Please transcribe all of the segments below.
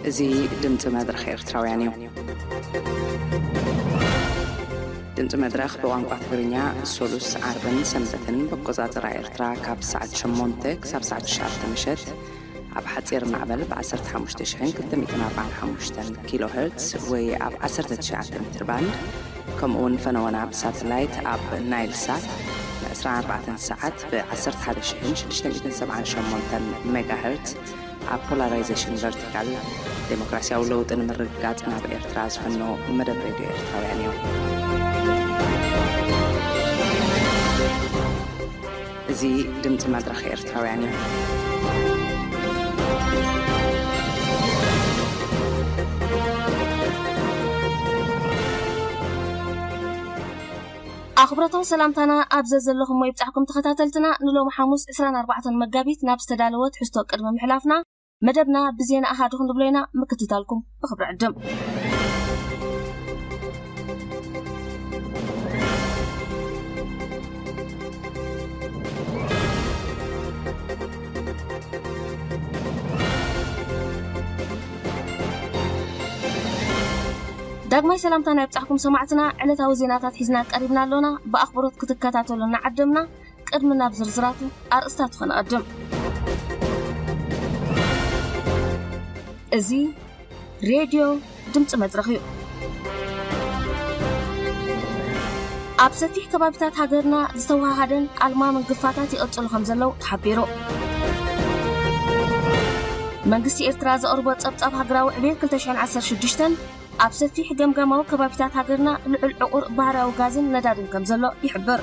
እዚ ድምፂ መድረኽ ኤርትራውያን እዩ። ድምፂ መድረኽ ብቋንቋ ትግርኛ ሶሉስ፣ ዓርብን ሰንበትን ብኣቆፃፅራ ኤርትራ ካብ ሰዓት ሸሞንተ ክሳብ ሰዓት ትሽዓተ ምሸት ኣብ ሓፂር ማዕበል ብ ዓሰርተ ሓሙሽተ ሽሕን ክልተ ሚእትን ኣርባዓን ሓሙሽተን ኪሎ ሄርትስ ወይ ኣብ ዓሰርተ ትሽዓተ ሜትር ባንድ፣ ከምኡ እውን ፈነወና ብሳተላይት ኣብ ናይል ሳት ን ዕስራን ኣርባዕተን ሰዓት ብ ዓሰርተ ሓደ ሽሕን ሽዱሽተ ሚእትን ሰብዓን ሸሞንተን ሜጋ ሄርትስ ኣብ ፖላራይዜሽን ቨርቲካል፣ ዴሞክራሲያዊ ለውጢ ንምርግጋጽ ናብ ኤርትራ ዝፍኖ መደብ ሬድዮ ኤርትራውያን እዩ። እዚ ድምጺ መድረኽ ኤርትራውያን እዩ። ኣኽብሮታዊ ሰላምታና ኣብ ዘዘለኹሞ ይብጻሕኩም ተኸታተልትና። ንሎሚ ሓሙስ ዕስራን ኣርባዕተን መጋቢት ናብ ዝተዳለወ ትሕዝቶ ቅድሚ ምሕላፍና፣ መደብና ብዜና ኣሃዱ ክንብሎ ኢና፣ ምክትታልኩም ብኽብሪ ዕድም። ዳግማይ ሰላምታና ይብጻሕኩም ሰማዕትና። ዕለታዊ ዜናታት ሒዝና ቀሪብና ኣሎና፣ ብኣኽብሮት ክትከታተሉና ዓደምና። ቅድሚ ናብ ዝርዝራቱ ኣርእስታቱ ከነቐድም። እዚ ሬድዮ ድምፂ መድረኽ እዩ። ኣብ ሰፊሕ ከባቢታት ሃገርና ዝተወሃሃደን ኣልማምን ግፋታት ይቕጽሉ ከም ዘለዉ ተሓቢሩ። መንግስቲ ኤርትራ ዘቕርቦ ጸብጻብ ሃገራዊ ዕቤት ክልተ ሽሕን ዓሰርተ ሽዱሽተን ኣብ ሰፊሕ ገምጋማዊ ከባቢታት ሃገርና ልዑል ዕቑር ባህርያዊ ጋዝን ነዳድን ከም ዘሎ ይሕብር።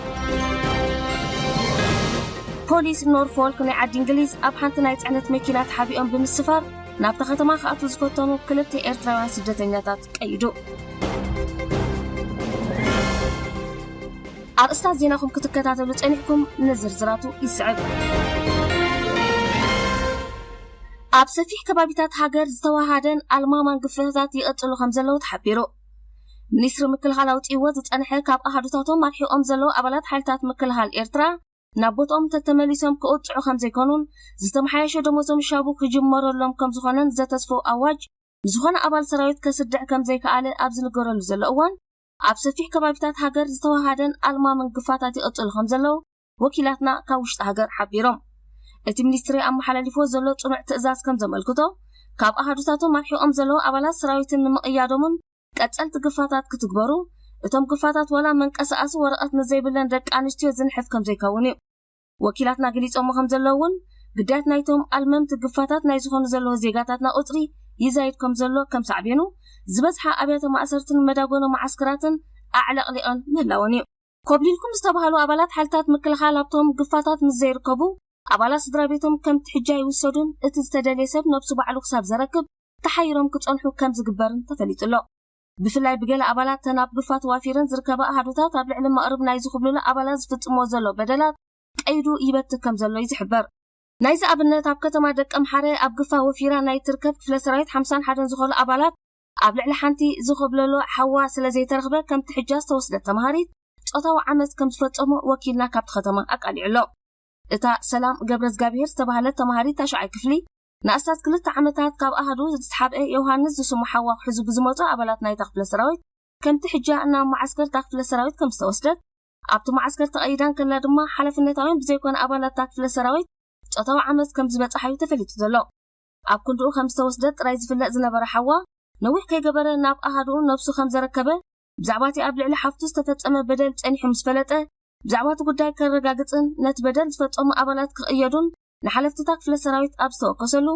ፖሊስ ኖርፎልክ ናይ ዓዲ እንግሊዝ ኣብ ሓንቲ ናይ ጽዕነት መኪና ተሓቢኦም ብምስፋር ናብታ ከተማ ክኣትዉ ዝፈተኑ ክልተ ኤርትራውያን ስደተኛታት ቀይዱ። ኣርእስታት ዜናኹም ክትከታተሉ ጸኒሕኩም፣ ንዝርዝራቱ ይስዕብ። ኣብ ሰፊሕ ከባቢታት ሃገር ዝተወሃደን ኣልማማን ግፍዕታት ይቕጽሉ ከም ዘለዉ ተሓቢሩ። ሚኒስትሪ ምክልኻል ኣውጺእዎ ዝጸንሐ፣ ካብ ኣሃዱታቶም ኣርሒቖም ዘለዉ ኣባላት ሓይልታት ምክልኻል ኤርትራ ናብ ቦትኦም ተተመሊሶም ክቕጽዑ ከም ዘይኮኑን ዝተመሓየሸ ደሞዞም ሻቡ ክጅመረሎም ከም ዝኾነን ዘተስፍው ኣዋጅ ንዝኾነ ኣባል ሰራዊት ከስድዕ ከም ዘይከኣለ ኣብ ዝንገረሉ ዘሎ እዋን፣ ኣብ ሰፊሕ ከባቢታት ሃገር ዝተወሃደን ኣልማምን ግፋታት ይቕጽሉ ከም ዘለዉ ወኪላትና ካብ ውሽጢ ሃገር ሓቢሮም። እቲ ሚኒስትሪ ኣመሓላሊፎ ዘሎ ጽኑዕ ትእዛዝ ከም ዘመልክቶ፣ ካብ ኣሃዱታቶም ኣርሒቖም ዘለዉ ኣባላት ሰራዊትን ንምቕያዶምን ቀጸልቲ ግፋታት ክትግበሩ፣ እቶም ግፋታት ዋላ መንቀሳቐሲ ወረቐት ንዘይብለን ደቂ ኣንስትዮ ዝንሕፍ ከም ዘይከውን እዩ። ወኪላትና ገሊጾሞ ከም ዘለዉ እውን፣ ግዳያት ናይቶም ኣልመምቲ ግፋታት ናይ ዝኾኑ ዘለዉ ዜጋታትና ቁጽሪ ይዛይድ ከም ዘሎ ከም ሳዕቤኑ፣ ዝበዝሓ ኣብያተ ማእሰርትን መዳጎኒ መዓስከራትን ኣዕለቕሊቐን ምህላወን እዩ። ኮብሊልኩም ዝተባህሉ ኣባላት ሓይልታት ምክልኻል ኣብቶም ግፋታት ምስ ዘይርከቡ፣ ኣባላት ስድራ ቤቶም ከምቲ ሕጃ ይውሰዱን እቲ ዝተደልየ ሰብ ነብሱ ባዕሉ ክሳብ ዘረክብ ተሓይሮም ክጸንሑ ከም ዝግበርን ተፈሊጡ ኣሎ። ብፍላይ ብገለ ኣባላት ተን ኣብ ግፋት ዋፊረን ዝርከባ ኣሃዱታት ኣብ ልዕሊ መቕርብ ናይ ዝኹብልሉ ኣባላት ዝፍጽምዎ ዘሎ በደላት ቀይዱ ይበትክ ከም ዘሎ እዩ ዝሕበር። ናይዚ ኣብነት ኣብ ከተማ ደቀምሓረ ኣብ ግፋ ወፊራ ናይ ትርከብ ክፍለ ሰራዊት ሓምሳን ሓደን ዝኾኑ ኣባላት ኣብ ልዕሊ ሓንቲ ዝኹብለሎ ሓዋ ስለ ዘይተረኽበ ከምቲ ሕጃ ዝተወስደት ተማሃሪት ጾታዊ ዓመጽ ከም ዝፈጸሙ ወኪልና ካብቲ ከተማ ኣቃሊዑ ኣሎ። እታ ሰላም ገብረዝጋብሄር ዝተባህለት ተማሃሪት ታሽዓይ ክፍሊ ንኣስታት ክልተ ዓመታት ካብ ኣሃዱ ዝተሓብአ ዮሃንስ ዝስሙ ሓዋ ክሕዙ ብዝመጹ ኣባላት ናይታ ክፍለ ሰራዊት ከምቲ ሕጃ ናብ መዓስከር እታ ክፍለ ሰራዊት ከም ዝተወስደት፣ ኣብቲ መዓስከር ተቐይዳ እንከላ ድማ ሓላፍነታውያን ብዘይኮነ ኣባላት እታ ክፍለ ሰራዊት ጾታዊ ዓመጽ ከም ዝበጽሓ እዩ ተፈሊጡ ዘሎ። ኣብ ክንድኡ ከም ዝተወስደት ጥራይ ዝፍለጥ ዝነበረ ሓዋ፣ ነዊሕ ከይገበረ ናብ ኣሃዱኡ ነብሱ ከም ዘረከበ፣ ብዛዕባ እቲ ኣብ ልዕሊ ሓፍቱ ዝተፈጸመ በደል ጸኒሑ ምስ ፈለጠ፣ ብዛዕባ እቲ ጉዳይ ከረጋግጽን ነቲ በደል ዝፈጸሙ ኣባላት ክቕየዱን ንሓለፍቲ እታ ክፍለ ሰራዊት ኣብ ዝተወከሰሉ፣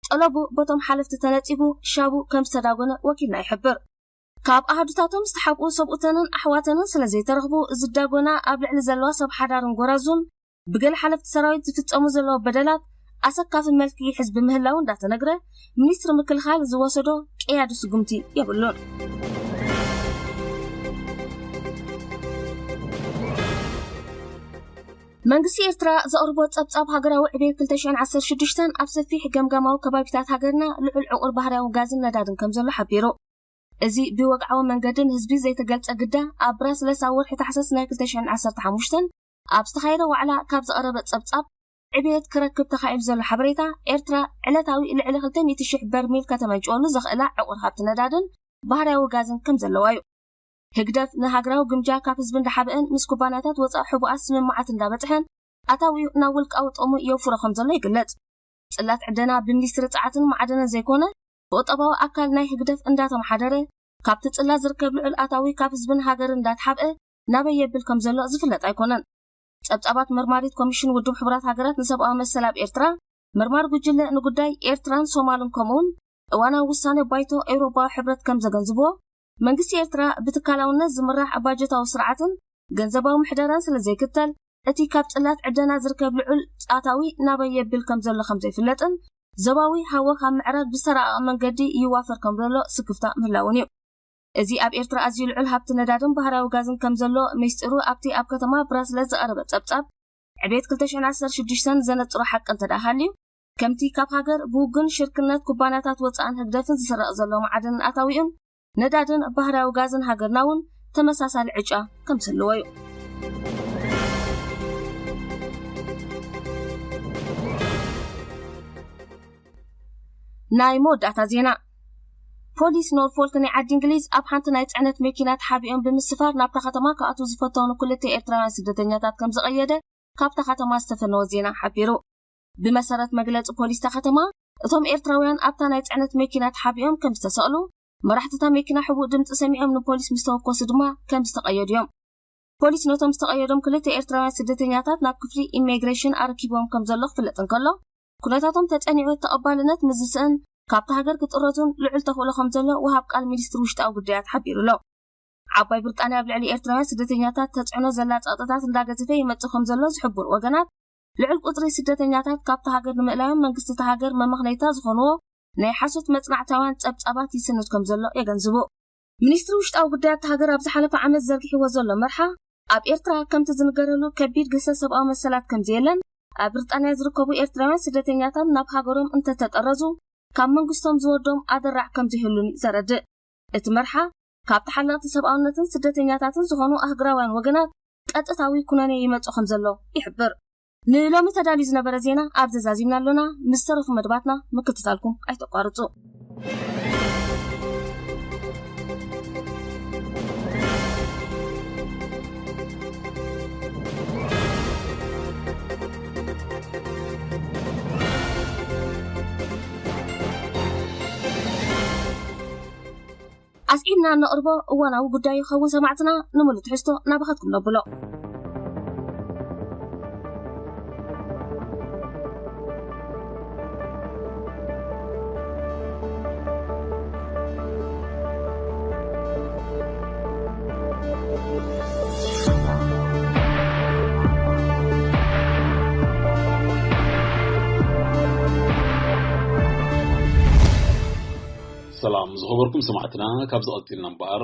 ጠለቡ በቶም ሓለፍቲ ተነጺጉ ሻቡ ከም ዝተዳጎነ ወኪልና ይሕብር። ካብ ኣሃዱታቶም ዝተሓብኡ ሰብኡተንን ኣሕዋተንን ስለ ዘይተረኽቡ፣ ዝዳጎና ኣብ ልዕሊ ዘለዋ ሰብ ሓዳርን ጎራዙን ብገለ ሓለፍቲ ሰራዊት ዝፍጸሙ ዘለዉ በደላት ኣሰካፊ መልክዕ ይሕዝ ብምህላው እንዳተነግረ፣ ሚኒስትሪ ምክልኻል ዝወሰዶ ቀያዲ ስጉምቲ የብሉን። መንግስቲ ኤርትራ ዘቕርቦ ጸብጻብ ሃገራዊ ዕቤት ክልተ ሽሕን ዓሰርተ ሽዱሽተን ኣብ ሰፊሕ ገምጋማዊ ከባቢታት ሃገርና ልዑል ዕቑር ባህርያዊ ጋዝን ነዳድን ከም ዘሎ ሓቢሩ። እዚ ብወግዓዊ መንገዲ ንህዝቢ ዘይተገልጸ ግዳ ኣብ ብራስለስ ኣብ ወርሒ ታሕሳስ ናይ ክልተ ሽሕን ዓሰርተ ሓሙሽተን ኣብ ዝተኻየደ ዋዕላ ካብ ዘቐረበ ጸብጻብ ዕብየት ክረክብ ተኻኢሉ ዘሎ ሓበሬታ፣ ኤርትራ ዕለታዊ ልዕሊ ክልተ ሚእቲ ሽሕ በርሚል ከተመንጭወሉ ዘኽእላ ዕቑር ሃብቲ ነዳድን ባህርያዊ ጋዝን ከም ዘለዋ እዩ። ህግደፍ ንሃገራዊ ግምጃ ካብ ህዝቢ እንዳሓብአን ምስ ኩባንያታት ወፃኢ ሕቡኣት ስምምዓት እንዳበፅሐን ኣታዊኡ ናብ ውልቃዊ ጥቕሙ የውፍሮ ከም ዘሎ ይግለጽ። ጽላት ዕደና ብሚኒስትሪ ጸዓትን ማዕድንን ዘይኮነ፣ ብቁጠባዊ ኣካል ናይ ህግደፍ እንዳተመሓደረ፣ ካብቲ ጽላት ዝርከብ ልዑል ኣታዊ ካብ ህዝብን ሃገርን እንዳተሓብአ ናበይ የብል ከም ዘሎ ዝፍለጥ ኣይኮነን። ጸብጻባት መርማሪት ኮሚሽን ውድብ ሕቡራት ሃገራት ንሰብኣዊ መሰል ኣብ ኤርትራ፣ መርማሪ ጉጅለ ንጉዳይ ኤርትራን ሶማልን ከምኡውን እዋናዊ ውሳነ ባይቶ ኤውሮጳዊ ሕብረት ከም ዘገንዝብዎ፣ መንግስቲ ኤርትራ ብትካላውነት ዝምራሕ ባጀታዊ ስርዓትን ገንዘባዊ ምሕደራን ስለ ዘይክተል፣ እቲ ካብ ጽላት ዕደና ዝርከብ ልዑል ኣታዊ ናበይ የብል ከም ዘሎ ከም ዘይፍለጥን፣ ዞባዊ ሃወኽ ኣብ ምዕራብ ብዝተራቐቐ መንገዲ ይዋፈር ከም ዘሎ ስክፍታ ምህላውን እዩ። እዚ ኣብ ኤርትራ ኣዝዩ ልዑል ሃብቲ ነዳድን ባህርያዊ ጋዝን ከም ዘሎ ሚስጢሩ ኣብቲ ኣብ ከተማ ብራስለስ ዝቐረበ ጸብጻብ ዕቤት ክልተ ሽሕን ዓሰርተ ሽዱሽተን ዘነጽሮ ሓቂ እንተ ደኣ ሃልዩ፣ ከምቲ ካብ ሃገር ብውግን ሽርክነት ኩባንያታት ወጻእን ህግደፍን ዝስረቕ ዘሎ መዓድንን ኣታዊኡን፣ ነዳድን ባህርያዊ ጋዝን ሃገርና እውን ተመሳሳሊ ዕጫ ከም ዝህልዎ እዩ። ናይ መወዳእታ ዜና። ፖሊስ ኖርፎልክ ናይ ዓዲ እንግሊዝ ኣብ ሓንቲ ናይ ጽዕነት መኪና ተሓቢኦም ብምስፋር ናብታ ከተማ ክኣትዉ ዝፈተኑ ክልተ ኤርትራውያን ስደተኛታት ከም ዝቐየደ ካብታ ከተማ ዝተፈነወ ዜና ሓቢሩ። ብመሰረት መግለጺ ፖሊስ እታ ከተማ፣ እቶም ኤርትራውያን ኣብታ ናይ ጽዕነት መኪና ተሓቢኦም ከም ዝተሰቕሉ፣ መራሕቲ እታ መኪና ሕቡእ ድምጺ ሰሚዖም ንፖሊስ ምስ ተወከሱ ድማ ከም ዝተቐየዱ እዮም። ፖሊስ ነቶም ዝተቐየዶም ክልተ ኤርትራውያን ስደተኛታት ናብ ክፍሊ ኢሚግሬሽን ኣረኪብዎም ከም ዘሎ ክፍለጥ እንከሎ፣ ኩነታቶም ተጸኒዑ ተቐባልነት ምስ ዝስእን ካብታ ሃገር ክጥረዙን ልዑል ተኽእሎ ከም ዘሎ ወሃብ ቃል ሚኒስትሪ ውሽጣዊ ጉዳያት ሓቢሩ ኣሎ። ዓባይ ብሪጣንያ ኣብ ልዕሊ ኤርትራውያን ስደተኛታት ተጽዕኖ ዘላ ጸቕጥታት እንዳገዘፈ ይመጽእ ከም ዘሎ ዝሕብሩ ወገናት፣ ልዑል ቁጽሪ ስደተኛታት ካብታ ሃገር ንምእላዮም መንግስቲ እታ ሃገር መመኽነይታ ዝኾንዎ ናይ ሓሶት መጽናዕታውያን ጸብጻባት ይስንድ ከም ዘሎ የገንዝቡ። ሚኒስትሪ ውሽጣዊ ጉዳያት እታ ሃገር ኣብ ዝሓለፈ ዓመት ዘርጊሕዎ ዘሎ መርሓ፣ ኣብ ኤርትራ ከምቲ ዝንገረሉ ከቢድ ግህሰት ሰብኣዊ መሰላት ከም ዘየለን፣ ኣብ ብሪጣንያ ዝርከቡ ኤርትራውያን ስደተኛታት ናብ ሃገሮም እንተተጠረዙ ካብ መንግስቶም ዝወርዶም ኣደራዕ ከም ዘይህሉን እዩ ዘረድእ። እቲ መርሓ ካብ ተሓለቕቲ ሰብኣውነትን ስደተኛታትን ዝኾኑ ኣህግራውያን ወገናት ቀጥታዊ ኩነኔ ይመጽእ ከም ዘሎ ይሕብር። ንሎሚ ተዳልዩ ዝነበረ ዜና ኣብ ዘዛዚምና ኣሎና። ምስ ተረፉ መደባትና ምክትታልኩም ኣይተቋርጹ። ኣስዒብና እነቕርቦ እዋናዊ ጉዳይ ይኸውን። ሰማዕትና፣ ንምሉእ ትሕዝቶ ናባኻትኩም ነብሎ። ሰላም ዝኸበርኩም ሰማዕትና፣ ካብ ዝቐጽልና እምበኣር፣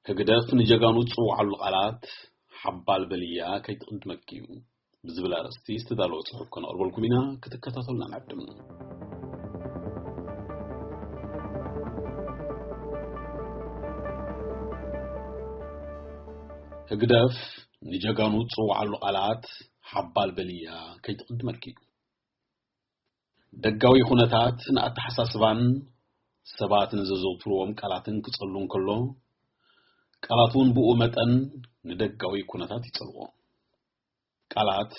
ህግደፍ ንጀጋኑ ዝጽውዓሉ ቃላት ሓባል በልያ ከይትቕድመኪ እዩ ብዝብል ኣርእስቲ ዝተዳለወ ጽሑፍ ከነቕርበልኩም ኢና፣ ክትከታተሉና ንዕድም። ህግደፍ ንጀጋኑ ዝጽውዓሉ ቃላት ሓባል በልያ ከይትቕድመኪ እዩ። ደጋዊ ኩነታት ንኣተሓሳስባን ሰባት ንዘዘውትርዎም ቃላትን ክጸሉ እንከሎ፣ ቃላት እውን ብኡ መጠን ንደጋዊ ኩነታት ይጸልዎ። ቃላት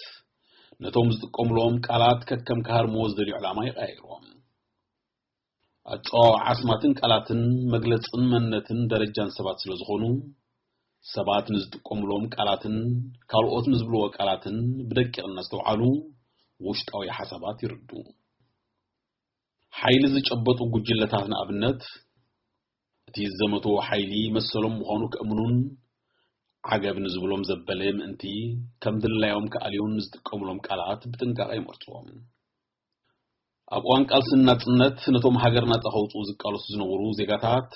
ነቶም ዝጥቀምሎም ቃላት ከከም ክሃርምዎ ዝደልዩ ዕላማ ይቐያይርዎም። ኣጸዋውዓ ኣስማትን ቃላትን መግለጽን መንነትን ደረጃን ሰባት ስለ ዝኾኑ፣ ሰባት ንዝጥቀምሎም ቃላትን ካልኦት ንዝብልዎ ቃላትን ብደቂቕ እናስተውዓሉ ውሽጣዊ ሓሳባት ይርድኡ። ሓይሊ ዝጨበጡ ጉጅለታት ንኣብነት፣ እቲ ዝዘመትዎ ሓይሊ መሰሎም ምዃኑ ከእምኑን ዓገብ ንዝብሎም ዘበለ ምእንቲ ከም ድላዮም ክኣልዩን ንዝጥቀምሎም ቃላት ብጥንቃቐ ይመርጽዎም። ኣብ እዋን ቃልስን ናጽነት ነቶም ሃገር ናጻ ከውጽኡ ዝቃለሱ ዝነበሩ ዜጋታት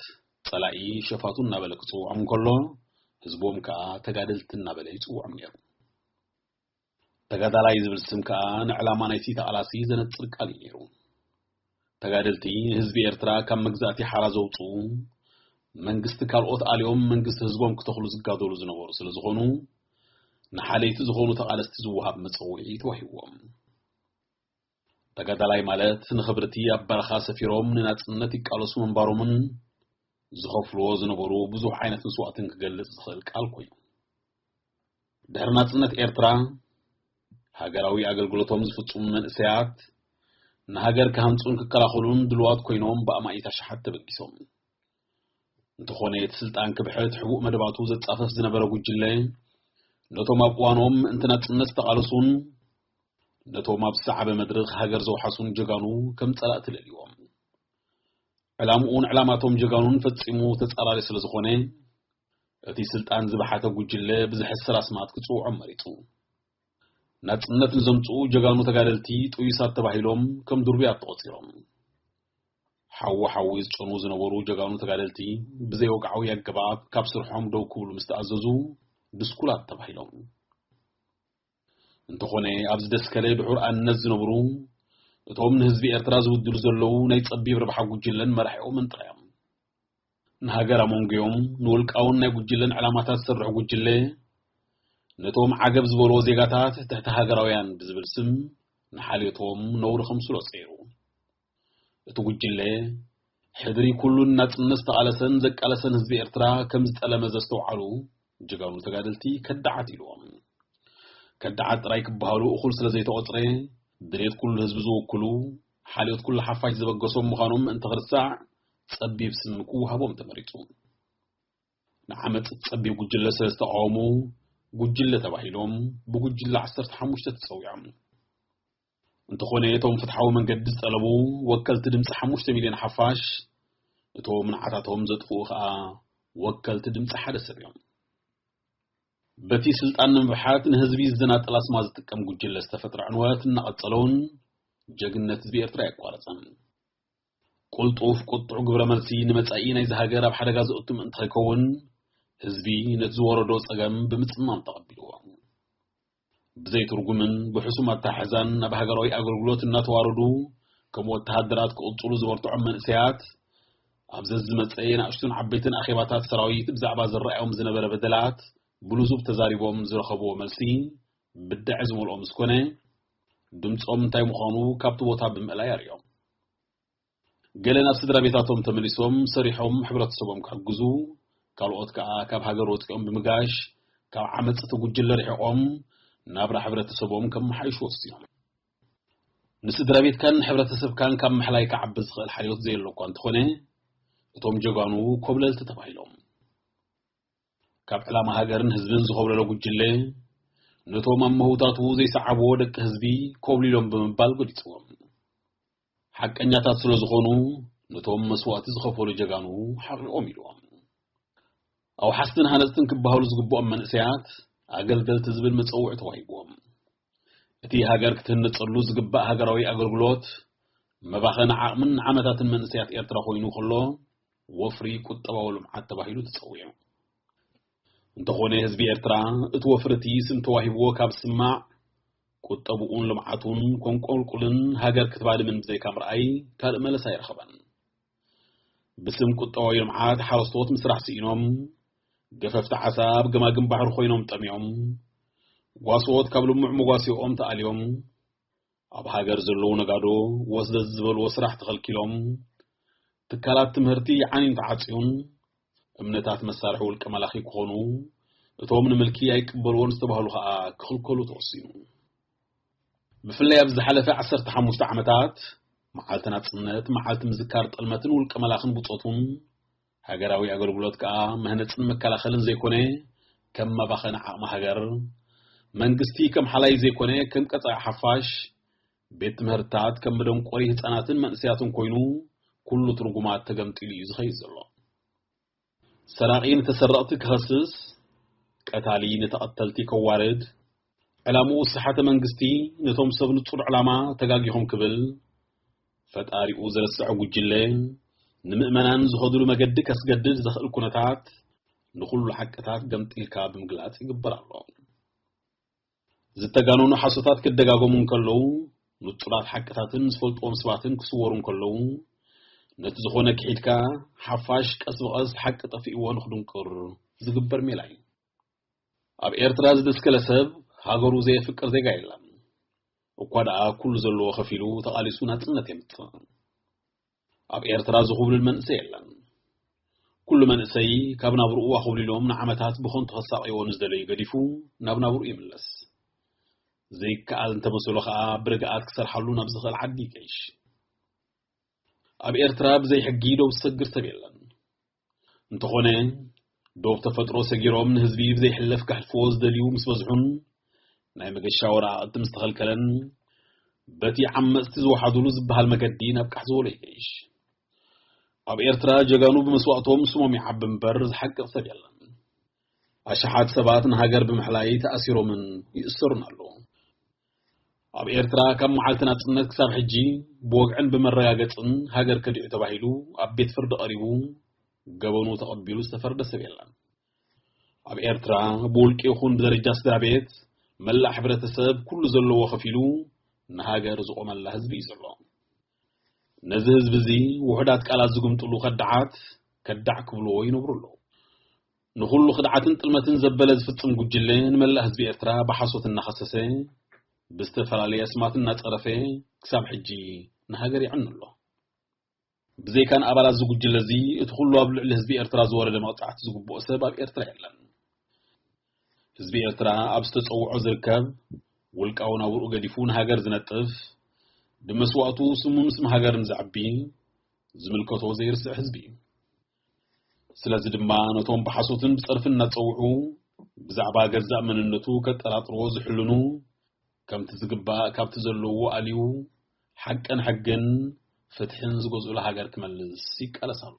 ጸላኢ ሸፋቱ እናበለ ክጽውዖም እንከሎ፣ ህዝቦም ከኣ ተጋደልቲ እናበለ ይጽውዖም ነይሩ። ተጋዳላይ ዝብል ስም ከኣ ንዕላማ ናይቲ ተቓላሲ ዘነጽር ቃል እዩ ነይሩ። ተጋደልቲ ንህዝቢ ኤርትራ ካብ መግዛእቲ ሓራ ዘውጽኡ፣ መንግስቲ ካልኦት ኣልዮም መንግስቲ ህዝቦም ክተኽሉ ዝጋደሉ ዝነበሩ ስለ ዝኾኑ፣ ንሓለይቲ ዝኾኑ ተቓለስቲ ዝወሃብ መጸውዒ ተዋሂብዎም። ተጋዳላይ ማለት ንኽብርቲ ኣብ በረኻ ሰፊሮም ንናጽነት ይቃለሱ ምንባሮምን ዝኸፍልዎ ዝነበሩ ብዙሕ ዓይነት መስዋእትን ክገልጽ ዝኽእል ቃል ኮይኑ። ድሕሪ ናጽነት ኤርትራ፣ ሃገራዊ ኣገልግሎቶም ዝፍጽሙ መንእሰያት ንሃገር ክሃንጹን ክከላኸሉን ድልዋት ኮይኖም ብኣማኢት ኣሽሓት ተበጊሶም። እንተኾነ እቲ ስልጣን ክብሕት ሕቡእ መደባቱ ዘጻፈፍ ዝነበረ ጉጅለ፣ ነቶም ኣብ እዋኖም ምእንቲ ናጽነት ዝተቓለሱን ነቶም ኣብ ዝሰዓበ መድረኽ ሃገር ዘውሓሱን ጀጋኑ ከም ጸላእቲ ለልዎም። ዕላምኡን ዕላማቶም ጀጋኑን ፈጺሙ ተጻራሪ ስለ ዝኾነ፣ እቲ ስልጣን ዝበሓተ ጉጅለ ብዝሕስር ኣስማት ክጽውዖም መሪጹ። ናጽነት ንዘምጽኡ ጀጋኑ ተጋደልቲ ጥዩሳት ተባሂሎም ከም ድርቡያት ተቖጺሮም። ሓዊ ሓዊ ዝጨኑ ዝነበሩ ጀጋኑ ተጋደልቲ ብዘይወግዓዊ ኣገባብ ካብ ስርሖም ደው ክብሉ ምስ ተኣዘዙ ድስኩላት ተባሂሎም። እንተኾነ ኣብዚ ደስከለ ድሑር ኣንነት ዝነብሩ እቶም ንህዝቢ ኤርትራ ዝውድሉ ዘለዉ ናይ ጸቢብ ረብሓ ጉጅለን መራሒኦምን ጥራዮም። ንሃገር ኣመንጉዮም ንውልቃውን ናይ ጉጅለን ዕላማታት ዝሰርሑ ጉጅለ ነቶም ዓገብ ዝበልዎ ዜጋታት ትሕቲ ሃገራውያን ብዝብል ስም ንሓልዮቶም ነውሪ ከምስሎ ጸይሩ። እቲ ጉጅለ ሕድሪ ኩሉን ናጽነት ዝተቓለሰን ዘቃለሰን ህዝቢ ኤርትራ ከም ዝጠለመ ዘስተውዓሉ ጀጋኑ ተጋደልቲ ከዳዓት ኢልዎም። ከዳዓት ጥራይ ክበሃሉ እኹል ስለ ዘይተቖጽረ፣ ድሌት ኩሉ ህዝቢ ዝውክሉ፣ ሓልዮት ኩሉ ሓፋሽ ዝበገሶም ምዃኖም ምእንቲ ክርስዕ ጸቢብ ስም ክወሃቦም ተመሪጹ። ንዓመጽ ጸቢብ ጉጅለ ስለ ዝተቃወሙ ጉጅለ ተባሂሎም ብጉጅለ ዓሰርተ ሓሙሽተ ተጸዊዖም። እንተኾነ እቶም ፍትሓዊ መንገዲ ዝጠለቡ ወከልቲ ድምፂ ሓሙሽተ ሚልዮን ሓፋሽ፣ እቶም ንዓታቶም ዘጥፍኡ ኸኣ ወከልቲ ድምፂ ሓደ ሰብ እዮም። በቲ ስልጣን ንምብሓት ንህዝቢ ዝዘናጠል ኣስማ ዝጥቀም ጉጅለ ዝተፈጥረ ዕንወት እናቐጸለውን ጀግንነት ህዝቢ ኤርትራ ኣየቋረጸን። ቁልጡፍ ቁጡዕ ግብረ መልሲ ንመጻኢ ናይዚ ሃገር ኣብ ሓደጋ ዘእቱ ምእንቲ ከይከውን ህዝቢ ነቲ ዝወረዶ ጸገም ብምጽማም ተቐቢልዎ። ብዘይ ትርጉምን ብሕሱም ኣተሓሕዛን ናብ ሃገራዊ ኣገልግሎት እናተዋረዱ ከም ወተሃደራት ክቕጽሉ ዝበርትዖም መንእሰያት፣ ኣብ ዘዝመጸ ናእሽቱን ዓበይትን ኣኼባታት ሰራዊት ብዛዕባ ዝረኣዮም ዝነበረ በደላት ብልዙብ ተዛሪቦም ዝረኸብዎ መልሲ ብድዐ ዝመልኦ ምስ ኮነ፣ ድምጾም እንታይ ምዃኑ ካብቲ ቦታ ብምእላይ ኣርእዮም። ገለ ናብ ስድራ ቤታቶም ተመሊሶም ሰሪሖም ሕብረተሰቦም ክሕግዙ፣ ካልኦት ከኣ ካብ ሃገር ወጺኦም ብምጋሽ ካብ ዓመጽ እቲ ጉጅለ ርሒቖም ናብራ ሕብረተሰቦም ከመሓይሹ ወሲኖም። ንስድራ ቤትካን ሕብረተሰብካን ካብ ምሕላይ ክዓቢ ዝኽእል ሓልዮት ዘየሎ እኳ እንተኾነ፣ እቶም ጀጋኑ ኮብለልቲ ተባሂሎም። ካብ ዕላማ ሃገርን ህዝብን ዝኾብለሎ ጉጅለ፣ ነቶም ኣብ መህውታቱ ዘይሰዓብዎ ደቂ ህዝቢ ኮብሊሎም ብምባል ገሊጽዎም። ሓቀኛታት ስለ ዝኾኑ፣ ነቶም መስዋእቲ ዝኸፈሉ ጀጋኑ ሓቒቖም ኢልዎም። ኣውሓስትን ሃነጽትን ክበሃሉ ዝግብኦም መንእሰያት፣ ኣገልገልቲ ዝብል መጸውዒ ተዋሂብዎም። እቲ ሃገር ክትህነጸሉ ዝግባእ ሃገራዊ ኣገልግሎት፣ መባኸኒ ዓቕምን ዓመታትን መንእሰያት ኤርትራ ኮይኑ ከሎ፣ ወፍሪ ቁጠባዊ ልምዓት ተባሂሉ ተጸዊዑ። እንተኾነ ህዝቢ ኤርትራ፣ እቲ ወፍሪ እቲ ስም ተዋሂብዎ ካብ ዝስማዕ፣ ቁጠብኡን ልምዓቱን ኮንቆልቁልን ሃገር ክትባድምን ብዘይካ ምርኣይ ካልእ መለሳ ኣይረኸበን። ብስም ቁጠባዊ ልምዓት ሓረስቶት ምስራሕ ስኢኖም፣ ገፈፍቲ ዓሳ ኣብ ገማግም ባሕሪ ኮይኖም ጠምዮም፣ ጓሶት ካብ ልሙዕ መጓሲኦም ተኣልዮም፣ ኣብ ሃገር ዘለዉ ነጋዶ ወስደት ዝበልዎ ስራሕ ተኸልኪሎም፣ ትካላት ትምህርቲ ዓኒን ተዓጽዩን፣ እምነታት መሳርሒ ውልቀ መላኺ ክኾኑ፣ እቶም ንምልኪ ኣይቅበልዎን ዝተባህሉ ኸኣ ክኽልከሉ ተወሲኑ። ብፍላይ ኣብ ዝሓለፈ ዓሰርተ ሓሙሽተ ዓመታት፣ መዓልቲ ናጽነት፣ መዓልቲ ምዝካር ጠልመትን ውልቀ መላኽን ብጾቱን፣ ሃገራዊ ኣገልግሎት ከኣ መህነጽን መከላኸልን ዘይኮነ፣ ከም መባኸኒ ዓቕሚ ሃገር፣ መንግስቲ ከም ሓላይ ዘይኮነ፣ ከም ቀጻዒ ሓፋሽ፣ ቤት ትምህርትታት ከም መደንቆሪ ህጻናትን መንእሰያትን ኮይኑ፣ ኩሉ ትርጉማት ተገምጢሉ እዩ ዝኸይድ ዘሎ። ሰራቒ ንተሰረቕቲ ክኸስስ፣ ቀታሊ ንተቐተልቲ ከዋርድ፣ ዕላምኡ ዝሰሓተ መንግስቲ ነቶም ሰብ ንጹር ዕላማ ተጋጊኹም ክብል፣ ፈጣሪኡ ዝረስዐ ጉጅለ፣ ንምእመናን ዝኸድሉ መገዲ ከስገድድ ዘኽእል ኩነታት፣ ንኹሉ ሓቅታት ገምጢልካ ብምግላጽ ይግበር ኣሎ። ዝተጋነኑ ሓሶታት ክደጋገሙ እንከለዉ፣ ንጹራት ሓቅታትን ዝፈልጥዎም ሰባትን ክስወሩ እንከለዉ፣ ነቲ ዝኾነ ክሒድካ፣ ሓፋሽ ቀስ ብቐስ ሓቂ ጠፊእዎ ንኽድንቁር ዝግበር ሜላ እዩ። ኣብ ኤርትራ ዝደስከለ ሰብ ሃገሩ ዘየፍቅር ዜጋ የለን። እኳ ደኣ ኩሉ ዘለዎ ከፊሉ ተቓሊሱ ናጽነት የምጽእ። ኣብ ኤርትራ ዝኹብልል መንእሰይ የለን። ኩሉ መንእሰይ ካብ ናብርኡ ኣኹብሊሎም ንዓመታት ብኸንቱ ከሳቕይዎ ንዝደለዩ ገዲፉ ናብ ናብርኡ ይምለስ። ዘይከኣል እንተመሰሎ ኸኣ ብርግኣት ክሰርሓሉ ናብ ዝኽእል ዓዲ ይገይሽ። ኣብ ኤርትራ ብዘይ ሕጊ ዶብ ዝሰግር ሰብ የለን። እንተኾነ ዶብ ተፈጥሮ ሰጊሮም ንህዝቢ ብዘይሕለፍ ከሕልፍዎ ዝደልዩ ምስ በዝሑን ናይ መገሻ ወረቓቕቲ ምስ ተኸልከለን በቲ ዓመጽቲ ዝወሓዱሉ ዝበሃል መገዲ ናብ ቃሕ ዝበሎ ይገይሽ። ኣብ ኤርትራ ጀጋኑ ብመስዋእቶም ስሞም ይዓቢ እምበር ዝሓቅቕ ሰብ የለን። ኣሽሓት ሰባት ንሃገር ብምሕላይ ተኣሲሮምን ይእሰሩን ኣለዉ። ኣብ ኤርትራ ካብ መዓልቲ ናጽነት ክሳብ ሕጂ ብወግዕን ብመረጋገጽን ሃገር ከዲዑ ተባሂሉ ኣብ ቤት ፍርዲ ቀሪቡ ገበኑ ተቐቢሉ ዝተፈርደ ሰብ የለን። ኣብ ኤርትራ ብውልቂ ይኹን ብደረጃ ስድራ ቤት መላእ ሕብረተሰብ ኩሉ ዘለዎ ከፊሉ ንሃገር ዝቖመላ ህዝቢ እዩ ዘሎ። ነዚ ህዝቢ እዚ ውሑዳት ቃላት ዝግምጥሉ ከዳዓት ከዳዕ ክብልዎ ይነብሩ ኣለዉ። ንኹሉ ክድዓትን ጥልመትን ዘበለ ዝፍጽም ጉጅለ ንመላእ ህዝቢ ኤርትራ ብሓሶት እናኸሰሰ ብዝተፈላለየ ኣስማት እናጸረፈ ክሳብ ሕጂ ንሃገር የዕኑ ኣሎ። ብዘይካ ንኣባላት እዚ ጉጅለ እዚ እቲ ኩሉ ኣብ ልዕሊ ህዝቢ ኤርትራ ዝወረደ መቕጻዕቲ ዝግብኦ ሰብ ኣብ ኤርትራ የለን። ህዝቢ ኤርትራ ኣብ ዝተጸውዖ ዝርከብ ውልቃዊ ናብርኡ ገዲፉ ንሃገር ዝነጥፍ፣ ብመስዋእቱ ስሙን ስም ሃገርን ዘዕቢ፣ ዝምልከቶ ዘይርስዕ ህዝቢ እዩ። ስለዚ ድማ ነቶም ብሓሶትን ብጸርፍን እናጸውዑ ብዛዕባ ገዛእ መንነቱ ከጠራጥርዎ ዝሕልኑ፣ ከምቲ ዝግባእ ካብቲ ዘለዎ ኣልዩ ሓቅን ሕግን ፍትሕን ዝገዝኡላ ሃገር ክመልስ ይቃለስ ኣሎ።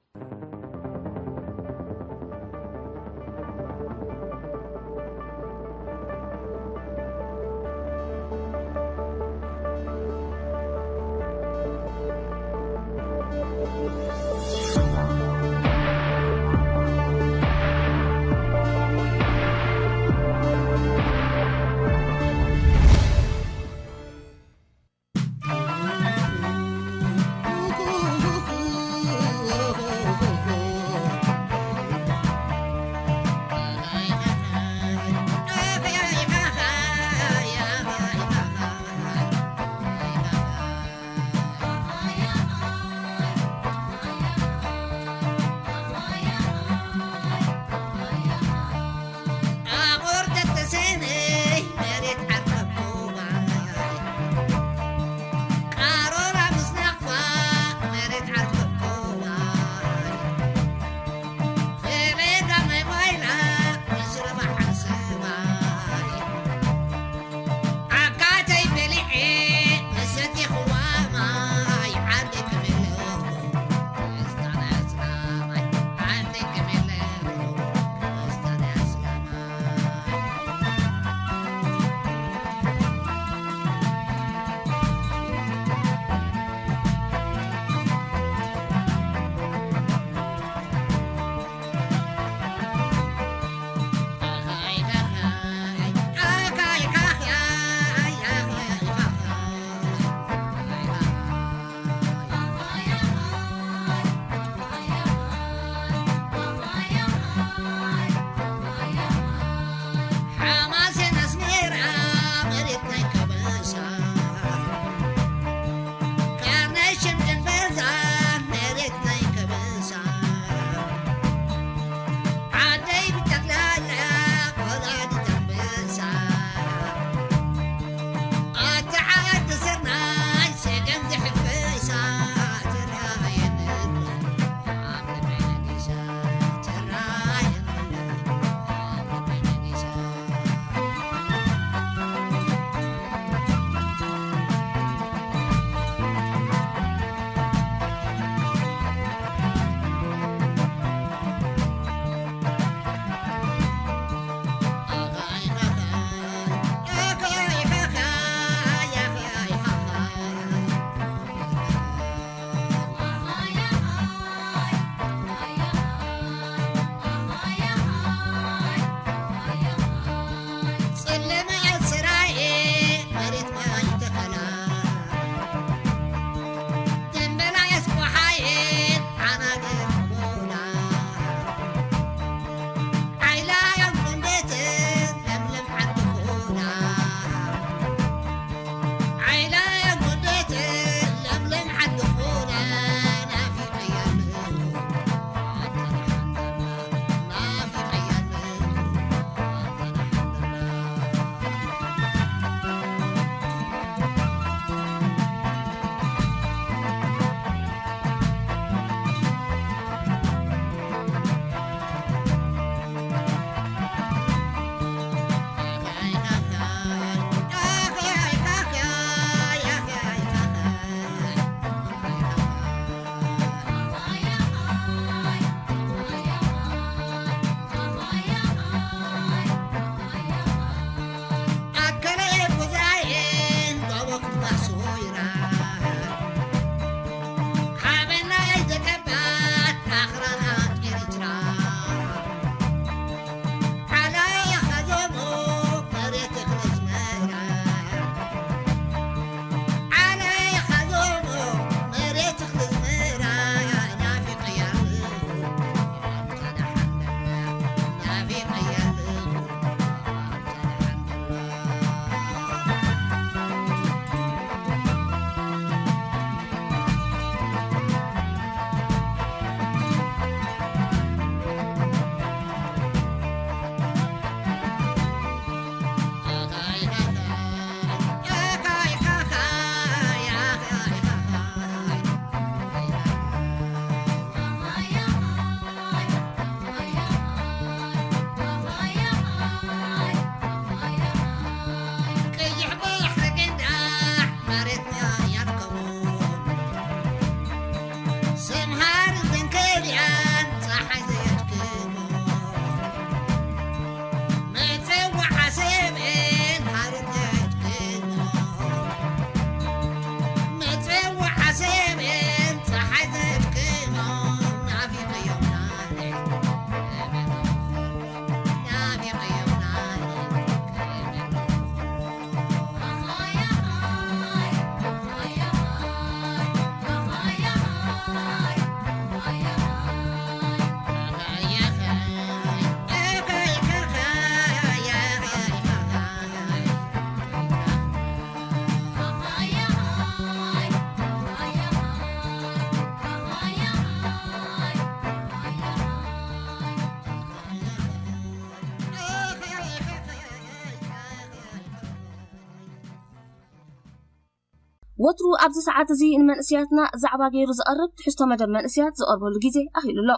ወትሩ ኣብዚ ሰዓት እዚ ንመንእስያትና ዛዕባ ገይሩ ዝቐርብ ትሕዝቶ መደብ መንእስያት ዝቐርበሉ ግዜ ኣኺሉ ኣሎ።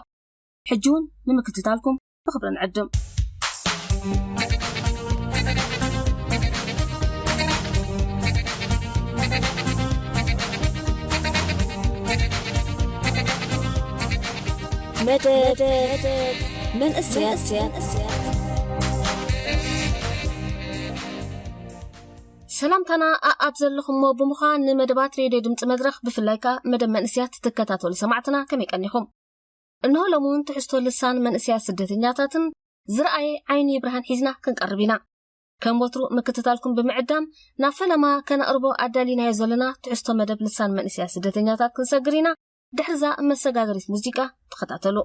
ሕጂ እውን ንምክትታልኩም ብኽብሪ ንዕድም። መደብ መንእስያት። ሰላምታና ኣኣብ ዘለኹሞ ብምዃን ንመደባት ሬድዮ ድምፂ መድረኽ ብፍላይ ከኣ መደብ መንእስያት ትከታተሉ ሰማዕትና ከመይ ቀኒኹም? እንሆ ሎሚ እውን ትሕዝቶ ልሳን መንእስያት ስደተኛታትን ዝረኣየ ዓይኒ ብርሃን ሒዝና ክንቀርብ ኢና። ከም ወትሩ ምክትታልኩም ብምዕዳም ናብ ፈለማ ከነቕርቦ ኣዳሊናዮ ዘለና ትሕዝቶ መደብ ልሳን መንእስያት ስደተኛታት ክንሰግር ኢና። ድሕርዛ መሰጋገሪት ሙዚቃ ተኸታተሉ።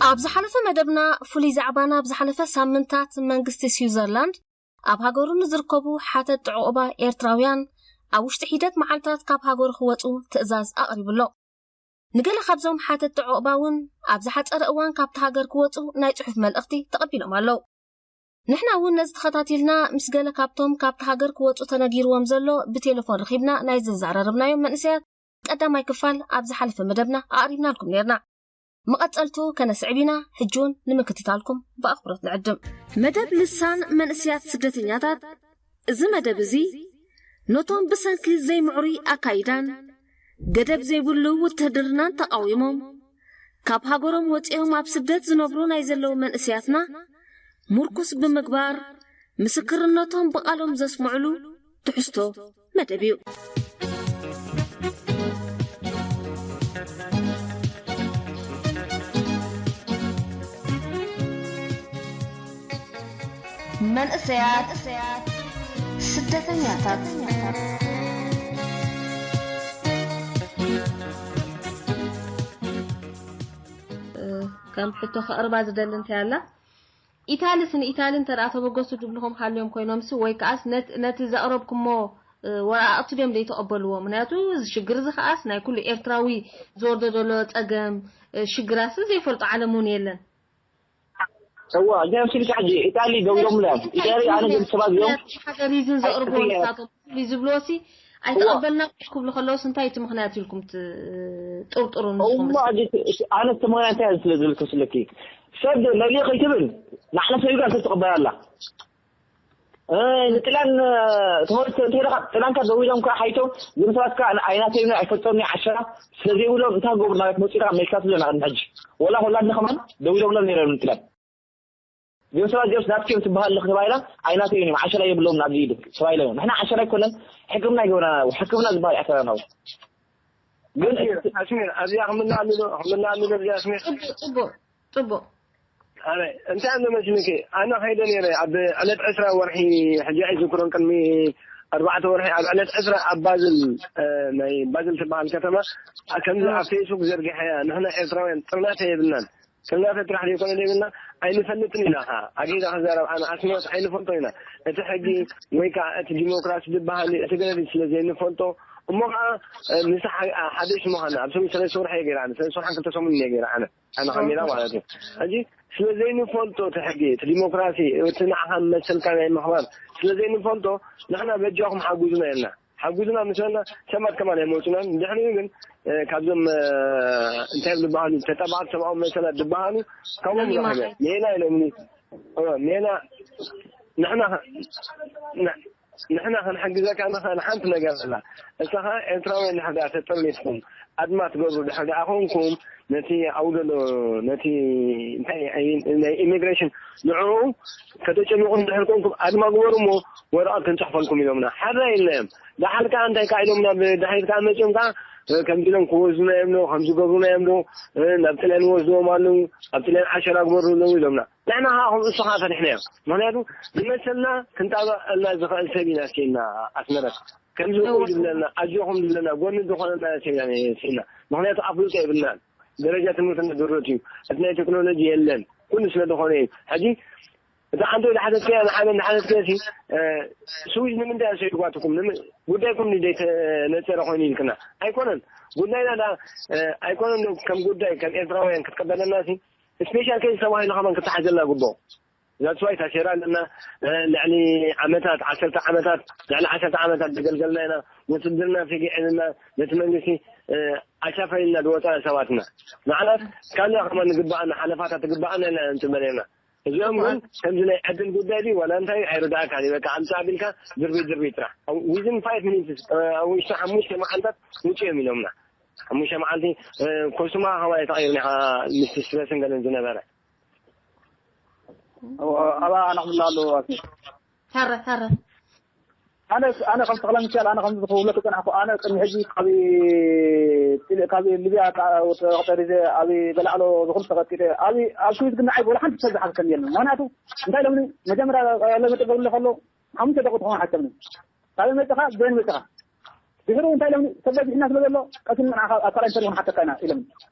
ኣብ ዝሓለፈ መደብና ፍሉይ ዛዕባና ኣብ ዝሓለፈ ሳምንታት መንግስቲ ስዊዘርላንድ ኣብ ሃገሩ ንዝርከቡ ሓተት ጥዑቕባ ኤርትራውያን ኣብ ውሽጢ ሒደት መዓልታት ካብ ሃገሩ ክወጹ ትእዛዝ ኣቕሪቡ ኣሎ። ንገለ ካብዞም ሓተት ጥዑቕባ እውን ኣብ ዝሓጸረ እዋን ካብቲ ሃገር ክወጹ ናይ ጽሑፍ መልእኽቲ ተቐቢሎም ኣለዉ። ንሕና እውን ነዚ ተኸታቲልና ምስ ገለ ካብቶም ካብቲ ሃገር ክወጹ ተነጊርዎም ዘሎ ብቴሌፎን ረኺብና ናይ ዘዘራረብናዮም መንእሰያት ቀዳማይ ክፋል ኣብ ዝሓለፈ መደብና ኣቕሪብናልኩም ነርና። መቐጸልቱ ከነስዕብ ኢና። ሕጂ እውን ንምክትታልኩም ብኣኽብሮት ንዕድም። መደብ ልሳን መንእስያት ስደተኛታት። እዚ መደብ እዚ ነቶም ብሰንኪ ዘይምዕሩይ ኣካይዳን ገደብ ዘይብሉ ውትህድርናን ተቓዊሞም ካብ ሃገሮም ወጺኦም ኣብ ስደት ዝነብሩ ናይ ዘለዉ መንእስያትና ምርኩስ ብምግባር ምስክርነቶም ብቓሎም ዘስምዕሉ ትሕዝቶ መደብ እዩ። መንእሰያት ስደተኛታት። ከም ሕቶ ከቕርባ ዝደሊ እንታይ ኣላ? ኢታልስ ንኢታሊ እንተ ደኣ ተበገሱ ድብልኹም ሃልዮም ኮይኖምሲ፣ ወይ ከኣስ ነት-፣ ነቲ ዘቕረብኩሞ፣ እ፣ ወረቓቕቲ ድዮም ዘይተቐበልዎ? ምኽንያቱ እዚ ሽግር እዚ ከኣስ ናይ ኩሉ ኤርትራዊ ዝወርዶ ዘሎ ጸገም፣ እ፣ ሽግራሲ ዘይፈልጦ ዓለም እውን የለን። እዋ፣ እንታይ መሲልካ ሕጂ ኢታሊ ደው ኢሎምላ እዮም። ኢታሊ ኣነ ግን ሰባት እዮም። ምኽንያት ሓገር እዩ ዝን ዘቕርብዎ ኣይ፣ ንሳቶም። ዝብልዎ ሲ እዋ። ኣይተቐበልናን ክብሉ ከለውስ እንታይ እቲ ምኽንያት ኢልኩም ት-፣ ጥርጥሩ ንስኹም እሞ እስኪ? ሕጂ ስ-፣ ኣነ እቲ ምኽንያት እንታይ ስለ ዝብል ከስለኪ? ሰብ መሊእ ከይትብል ንዓና ሰብ ኢልካ ሰብ ትቕበል ኣላ። እ፣ ንጥልያን፣ እ፣ ተመልሶ እንተ ኢልካ ጥልያንካ ደው ኢሎም ከኣ ሓይቶም ግን ሰባት ከኣ ኣይናተይን ኣይፈልጦምን እዩ ዓሸራ ስለ ዘይብሎም እንታይ ክገብሩ ማለት መጺኡ ከኣ ኣሜሪካ ስለ ናቕድሚ ሕጂ። ወላ ሆላንድ ከማን ደው ኢሎምሎም ነይሮም ንጥልያን። ግን ሰባት እዚኦም ናትኪ እዮም ትበሃል ኣለኺ ተባሂላ ኣይናተይን እዮም ዓሸራ የብሎም ኣብዚ ኢዱ ተባሂሎም እዮም። ንሕና ዓሸራ ኣይኮነን ሕክምና ይገብረና ሕክምና ዝበሃል ይኣተና ነው። ግን ኣስሚር፣ ኣስሚር፣ ኣብዚኣ ክምልኣሉ ዶ? ክምልኣሉ ዶ ኣብዚኣ ኣስሚር? ጽቡቕ፣ ጽቡቕ፣ ጽቡቕ። ኣረ፣ እንታይ ኣሎ መስልኪ? ኣነ ከይደ ነይረ ኣብ ዕለት ዕስራ ወርሒ፣ ሕጂ ኣይዝክሮን፣ ቅድሚ ኣርባዕተ ወርሒ ኣብ ዕለት ዕስራ ኣብ ባዝል፣ እ፣ ናይ ባዝል ትበሃል ከተማ፣ እ፣ ከምዚ ኣብ ፌስቡክ ዘርጊሐያ፣ ንሕና ኤርትራውያን ጥርናፈ የብልናን። ጥርናፈ ጥራሕ ዘይኮነ ዘይብልና፣ ኣይንፈልጥን ኢና ኸዓ። ኣጊዳ ክዛረብ ኣነ ኣስመሮት ኣይንፈልጦ ኢና። እቲ ሕጊ ወይ ከዓ እቲ ዲሞክራሲ ዝበሃል እቲ ገለል ስለ ዘይንፈልጦ፣ እሞ ኸዓ፣ እ፣ ምስ ሓ-፣ ሓደሽ ምዃና፣ ኣብ ሰሙን ሰለስተ ወርሒ እየ ገይረ ኣነ፣ ሰለስተ ወርሕን ክልተ ሰሙንን እየ ገይረ ኣነ፣ ኣነ ካሜራ ማለት እዩ። ሕጂ ስለ ዘይንፈልጦ እቲ ሕጊ፣ እቲ ዲሞክራሲ፣ እቲ ንዓኻ መሰልካ ናይ ምኽባር ስለ ዘይንፈልጦ፣ ንሕና በጃኹም ሓጉዙና ኢልና። ሓጉዝና ምስ በልና ሰባት ከማን ኣይመጹናን። ድሕሪኡ ግን፣ እ፣ ካብዞም፣ እ፣ እንታይ ዝበሃሉ ተጣባዕቲ ሰብኣዊ መሰላት ዝበሃሉ ካብኦም ሎሚ ረኺበ። ማለት ሜና ኢሎምኒ። እ፣ ሜና ንሕና ኸ-፣ ን-፣ ንሕና ክንሕግዘካ ንኽእል ሓንቲ ነገር ኣላ። እሳ ኸኣ ኤርትራውያን ድሕር ደኣ ተጠርኒፍኩም ኣድማ ትገብሩ ድሕር ደኣ ኾንኩም ነቲ ኣብኡ ዘሎ ነቲ እንታይ ናይ ኢሚግሬሽን ንዕኡ ከተጨንቑ እንድሕር ኮንኩም ኣድማ ግበሩ እሞ ወረቐት ክንጽሕፈልኩም ኢሎምና። ሓራ ኢልና እዮም። ደሓር ከኣ እንታይ ከኣ ኢሎምና፣ ብድሕሪት ከኣ መጺኦም ከኣ፣ እ፣ ከምዚ ኢሎም ክወስዱና እዮም ዶ፣ ከምዚ ገብሩና እዮም ዶ፣ እ፣ ናብ ጥልያን ይወስድዎም ኣለዉ፣ ኣብ ጥልያን ዓሸራ ግበሩ ኣለዉ ኢሎምና። ንሕና ከኣ ከምኡ እሱ ከኣ ፈሪሕናዮ። ምኽንያቱ ዝመሰልና ክንጣበቐልና ዝኽእል ሰብ ኢና ስኢንና ኣስመረት። ከምዚ እወ። ኹም ዝብለና፣ ኣጆኹም ዝብለና፣ ጎኒ ዝኾነና ሰብ ኢና ስኢንና። ምኽንያቱ ኣፍልጦ የብልናን። ደረጃ ትምህርትና ድሩት እዩ። እቲ ናይ ቴክኖሎጂ የለን። ኩሉ ስለ ዝኾነ እዩ። ሕጂ እታ ዓንቶ ዝሓተትከያ ንዓበ ዝሓተትከያ ሲ ስዊዝ ንምንታይ ኣስዒድኳትኩም? ጉዳይኩም ደይተነፀረ ኮይኑ ኢልክና ኣይኮነን። ጉዳይና ዳ ኣይኮነን ዶ ከም ጉዳይ ከም ኤርትራውያን ክትቀበለና ሲ ስፔሻል ኬዝ ተባሂሉ ከማን ክተሓዘልና ግቦ። ዛትስዋይ ታሴራ ኣለና። ልዕሊ ዓመታት ዓሰርተ ዓመታት ልዕሊ ዓሰርተ ዓመታት ዘገልገልና ኢና። ውትድርና ፊጊዕልና ነቲ መንግስቲ ኣሻፈይልና ዝወፃ ሰባትና ንዓና ካልእ ከማን ንግባኣና ሓለፋታት ትግባኣና ኢልና እንትበለና እዚኦም ግን ከምዚ ናይ ዕድል ጉዳይ ድዩ ዋላ እንታይ ኣይርዳእካ እዩ። በቃ ኣምፃእ ኣቢልካ ድርቢት ድርቢት ጥራሕ። Within five minutes ኣብ ውሽጢ ሓሙሽተ መዓልታት ውፅኦም ኢሎምና። ሓሙሽተ መዓልቲ ኮስቱማ ከማይ ተቐይርኒ ኢኻ ምስ ስትረስን ገለን ዝነበረ። ኣባ ኣና ክምላ ኣለዎ። ሕረ ሕረ ኣነ ኣነ ከም ተክለ ሚካኤል ኣነ ከም ዝኽብለኩ ጸናሕኩ ኣነ ቅድሚ ሕጂ ካብ ካብ ሊብያ ተቆጠሪዘ ኣብ በላዕሎ ዝኹል ተቐጢጠ ኣብ ኣብ ስዊዝ ግን ንዓይ ወላ ሓንቲ ሰብ ዝሓዘ ከም የለን። ምክንያቱ እንታይ ኢሎምኒ መጀመርያ ለመጠገብለ ከሎ ሓሙሽተ ደቂ ትኾን ሓተምኒ ካብ መጽኻ ዘን መጽኻ ድሕሩ እንታይ ኢሎምኒ ሰብ በዚሕና ስለ ዘሎ ቀትል ንዓኻ ኣብ ካልኣይ ኢንተርቪው ንሓተካ ኢና ኢሎምኒ።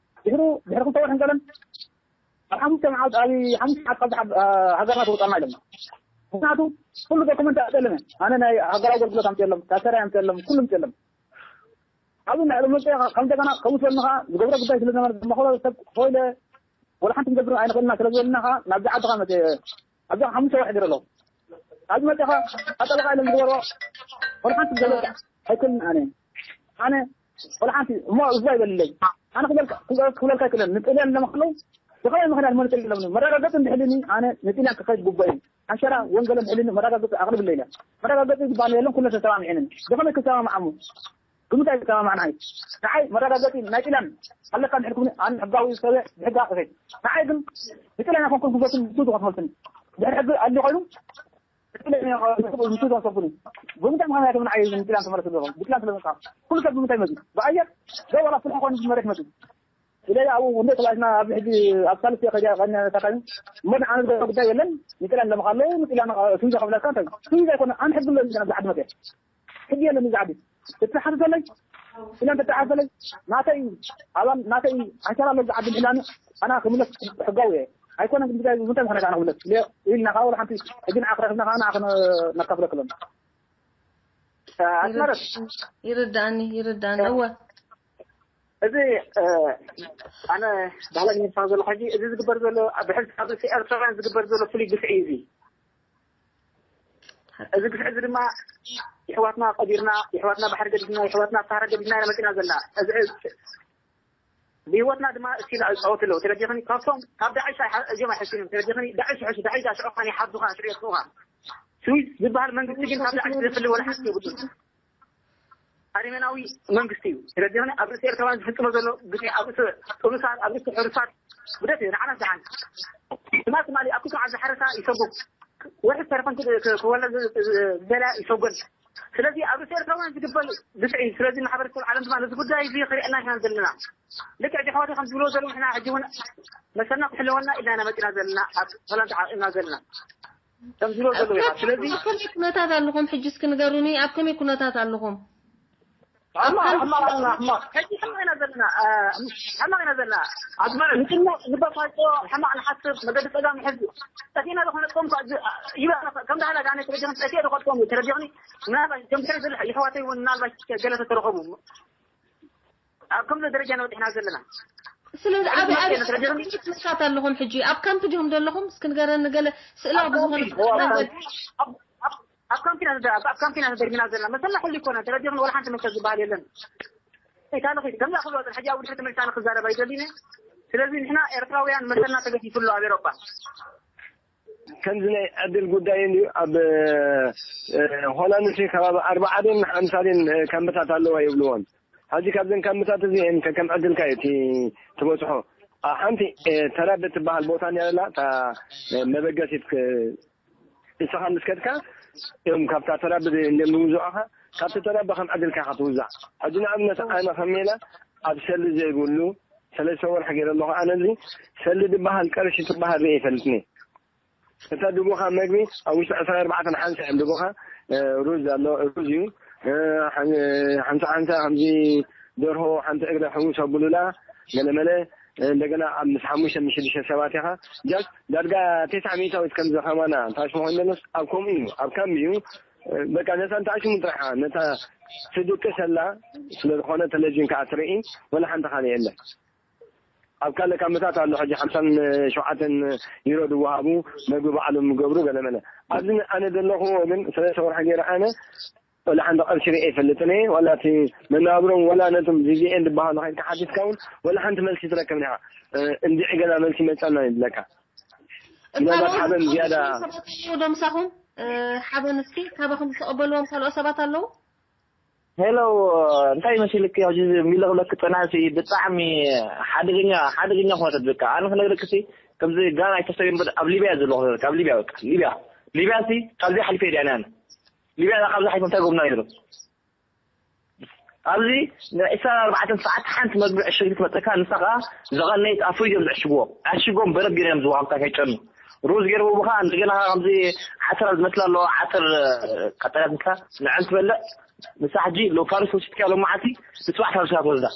ድሕሩ ድሕሪ ክልተ ወርሕን ገለን ኣብ ሓሙሽተ መዓልቲ ኣብ ሓሙሽተ መዓልቲ ካብ ዝሓ- እ፣ ሃገርና ትውጣና ኢሎም። ምክንያቱ ኩሉ ዶክመንት ኣጠለመ ኣነ ናይ ሃገራዊ ኣገልግሎት ኣምፅኦም ታሰራይ ኣምፅኦም ኩሉ ኣምፅኦም ኣብዚ ናይ ሎመፀ ከም እንደገና ከምኡ ዝበልና ከዓ ዝገብሮ ጉዳይ ስለ ዝነበረ መክሮ ሰብ ኮይለ ወላ ሓንቲ ንገብር ኣይንኽእልና ስለ ዝበልና ከዓ ናብዚ ዓድኻ መፀ ኣብዛ ሓሙሽተ ወርሒ ድረ ኣለኹ ኣብዚ መፅኻ ኣጠለቃ ኢሎም ዝገበርዎ ወላ ሓንቲ ገለ ኣይክእልን ኣነ ኣነ ወላ ሓንቲ እሞ እዛ ይበልለይ ኣነ ክበልካ ክበልካ ኣይክእለን ንጥልያን ለመክለው ብኸመይ ምክንያት መን ጥልያን ለምኒ መረጋገፂ እንድሕልኒ ኣነ ንጥልያን ክኸይድ ግቦ እዩ ሓሸራ ወንገለ እንድሕልኒ መረጋገፂ ኣቅርብለ ኢለ መረጋገፂ ዝበሃል የለን ኩለ ተሰማሚዕንን ብኸመይ ክሰማማዓሙ ብምንታይ ተሰማማዕና እዩ ንዓይ መረጋገፂ ናይ ጥልያን ኣለካ እንድሕልኩምኒ ኣነ ሕጋዊ ሰበ ብሕጋ ክኸይድ ንዓይ ግን ንጥልያን ኣይኮንኩን ክገትን ንሱ ዝኾት መልስኒ ድሕሪ ሕጊ ኣሊ ኮይኑ ብጥልያን ተመረሱ ዶ ብጥልያን ተመረሱ ዶ ብጥልያን ተመረሱ ዶ ብጥልያን ተመረሱ ኩሉ ሰብ ብምንታይ መዚ ብኣየር ዶ ወላ ፍልሖ ኮይኑ ብመሬት መዚ ስለዚ ኣብኡ እንደ ተባይትና ኣብ ሕጂ ኣብ ሳልስቲ ከዲያ ቀኛ ታካዩ እሞ ንዓነ ዝገባ ጉዳይ የለን ንጥልያን ለምካ ኣለዉ ንጥልያን ስዊዛ ከብለካ እንታይ ስዊዛ ኣይኮነ ኣነ ሕጊ ኣለኒ ኣብዚ ዓዲ መፅእ ሕጂ የለን እዚ ዓዲ ተተሓተተለይ ኢለን ተተሓተተለይ ናተይ ኣባል ናተይ ኣይሰራ ኣሎ ዝዓዲ ምሕላኒ ኣና ክምለስ ሕጋዊ እየ ኣይኮነ ግን እንታይ እንታይ ምክንያት ኣና ክምለስ ኢልና ካብ ወላ ሓንቲ ሕጂ ንዓ ክረክብና ከዓ ንዓ ነካፍለክሎም ኣስመረት ይርዳእኒ ይርዳእኒ እወ እዚ ኣነ ባህላዊ ምርሳ ዘሎ ሕጂ እዚ ዝግበር ዘሎ ብሕልፊ ካብ ኤርትራውያን ዝግበር ዘሎ ፍሉይ ግፍዒ እዚ እዚ ግፍዒ እዚ ድማ ይሕዋትና ቀዲርና ይሕዋትና ባሕሪ ገዲፍና ይሕዋትና ሳህራ ገዲፍና ኢና መፂና ዘለና እዚ ብህይወትና ድማ እስቲል ይፃወቱ ኣለዉ ተረዲኽኒ ካብቶም ካብ ዳዕሽ እዮም ኣይሐሽኑም ተረዲኽኒ ዳዕሽ ይሐሹ ዳዕሽ ኣሽዑኻን ይሓብዙኻ ሽዑ የጥፍኡኻ ስዊዝ ዝበሃል መንግስቲ ግን ካብ ዳዕሽ ዘፍሊ ወላ ሓንቲ የብሉን ኣረሜናዊ መንግስቲ እዩ ተረዲኽኒ ኣብ ርእሲ ኤርትራውያን ዝፍፅሞ ዘሎ ግፍዒ ኣብ ርእሲ ጥኑሳት ኣብ ርእሲ ሕሩሳት ውደት እዩ ንዓና ዝሓን ትማል ትማሊ ኣብ ክትዓ ዝሓረሳ ይሰጉም ወርሒ ዝተረፈን ክወለ ዝበላ ይሰጎን ስለዚ ኣብ ርእሲ ኤርትራውያን ዝግበር ግፍዒ ስለዚ ማሕበረሰብ ዓለም ድማ ነዚ ጉዳይ እዚ ክሪአና ኢና ዘለና ልክዕ ጀሕዋተ ከም ዝብሎ ዘለዉ ንሕና ሕጂ እውን መሰልና ክሕለወና ኢልና ኢና መፂና ዘለና ኣብ ሆላንድ ዓቂብና ዘለና ከም ዝብሎ ዘለዉ ኢና ስለዚ ከመይ ኩነታት ኣለኹም ሕጂ እስኪ ንገሩኒ ኣብ ከመይ ኩነታት ኣለኹም ሕማቕ ሕማቕ ኣለና ሕማቕ ሕጂ ሕማቕ ኢና ዘለና ሕማቕ ኢና ዘለና ኣዝመረ ንጭነቕ ዝበፋልጦ ሕማቕ ንሓስብ መገዲ ፀጋም ንሕዝ ጠፊእና ዝኾነ ጾም ይብላ ከም ዳህላ ዳነ ተረዲኽን ጠፊአ ዝኾን ጾም ተረዲኽኒ ምናልባት ከም ድሕሪ ዝልሕ ይሕዋተይ እውን ምናልባት ገለ ተተረኸቡ ኣብ ከምዚ ደረጃ ኢና በፂሕና ዘለና ስለዚ ኣብ ኩነታት ኣለኹም ሕጂ ኣብ ካምፕ ዲኹም ዘለኹም እስኪ ንገረኒ ገለ ስእላዊ ዝኾነ ኣብ ካምፕ ኢና ተደርቢና ዘለና መሰልና ኩሉ ይኮነ ተረዲኽን ወላ ሓንቲ መሰል ዝበሃል የለን ካልኺ ከምዛ ክብሎ ሕጂ ኣብ ድሕሪ ተመልሳ ንክዛረብ ኣይደሊነ ስለዚ ንሕና ኤርትራውያን መሰልና ተገፊፉ ኣሎ ኣብ ኤሮፓ ከምዚ ናይ ዕድል ጉዳይ እንድዩ ኣብ ሆላንድ ሲ ከባቢ ኣርባዓ ድን ሓምሳ ድን ካምብታት ኣለዋ ይብልዎን። ሕዚ ካብዘን ካምብታት እዚአን ከከም ዕድልካ እዩ እቲ ትበፅሖ። ኣብ ሓንቲ ተራብ እትበሃል ቦታ እንድያ ዘላ እታ መበገሲት ንስኻ ምስ ከድካ እዮም ካብታ ተራብ እንደምውዝዖኻ ካብቲ ተራብ ከም ዕድልካ ኢኻ ትውዛዕ። ሕዚ ንኣብነት ኣነ ከም ሜላ ኣብ ሰሊ ዘይብሉ ሰለስተ ወርሒ ገይረ ኣለኹ። ኣነ እዚ ሰሊ ዝበሃል ቀርሺ ትበሃል ርእየ ኣይፈልጥን እየ። እታ ድቡኻ መግቢ ኣብ ውሽጢ ዕስራን ኣርባዕተን ሓንሳእ እዮም ድቡኻ ሩዝ ኣሎ ሩዝ እዩ ሓንሳ ሓንሳ ከምዚ ደርሆ ሓንቲ እግረ ሕውስ ኣብሉላ ገለመለ እንደገና ኣብ ምስ ሓሙሽተ ምስ ሽዱሽተ ሰባት ኢኻ ጃክ ዳርጋ ተስዓ ሚእታዊት ከም ዝኸማና ታሽሙ ኮይኑ ደሎስ ኣብ ከምኡ እዩ ኣብ ካምቢ እዩ በቃ ነታ እንተኣሽሙ ጥራሓ ነታ ትድቅሰላ ስለ ዝኾነ ቴሌቪዥን ከዓ ትርኢ ወላ ሓንቲ ካልእ የለን። ኣብ ካልእ ካምብታት ኣሎ ሕጂ ሓምሳን ሸውዓተን ዩሮ ዝወሃቡ መግቢ ባዕሎም ዝገብሩ ገለመለ ኣብዚ ኣነ ዘለኹዎ ግን ሰለስተ ወርሒ ገይረ ኣነ ወላ ሓንቲ ቀርሺ ርኤ ኣይፈልጥን እየ። ወላ እቲ መናብሮም ወላ ነቶም ቪቪኤን ዝበሃሉ ከይድካ ሓቲትካ እውን ወላ ሓንቲ መልሲ ትረክብ ኒኻ። እንዲዒ ገና መልሲ መፀና ይብለካ። ምናልባት ሓበን ዝያዳ ዶ ምሳኹም ሓበን እስኪ ካባኹም ዝተቐበልዎም ካልኦት ሰባት ኣለዉ? ሄሎ እንታይ መሲልክ ሕጂ ሚለቕለክ ፅናሲ ብጣዕሚ ሓደገኛ ሓደገኛ ኩነታት በቃ ኣነ ክነግረክሲ ከምዚ ጋር ኣይተሰብን ኣብ ሊብያ ዘለኹ ኣብ ሊብያ በቃ ሊብያ ሊብያ ሲ ካብዚ ሓሊፈ ዲያ ኣነ ሊብያ ካብዚ ሓሊፈ እንታይ ጎብና ይብሉ ኣብዚ ንዒስራን ኣርባዕተን ሰዓት ሓንቲ መግቢ ዕሽግ ክትመፀካ ንሳ ከዓ ዝቐነየት ኣብ ፍሪጅ እዮም ዝዕሽግዎ ዕሽጎም በረድ ገይሮም ዝወሃብካ ከይጨኑ ሩዝ ገይርዎ ብኻ እንደገና ከምዚ ዓተር ዝመስላ ኣለዎ ዓተር ቀጠላት ንሳ ንዕን ትበልዕ ንሳ ሕጂ ሎካሪ ሰውሲትካ ሎም መዓልቲ ንፅባሕ ታብስካ ትወስዳ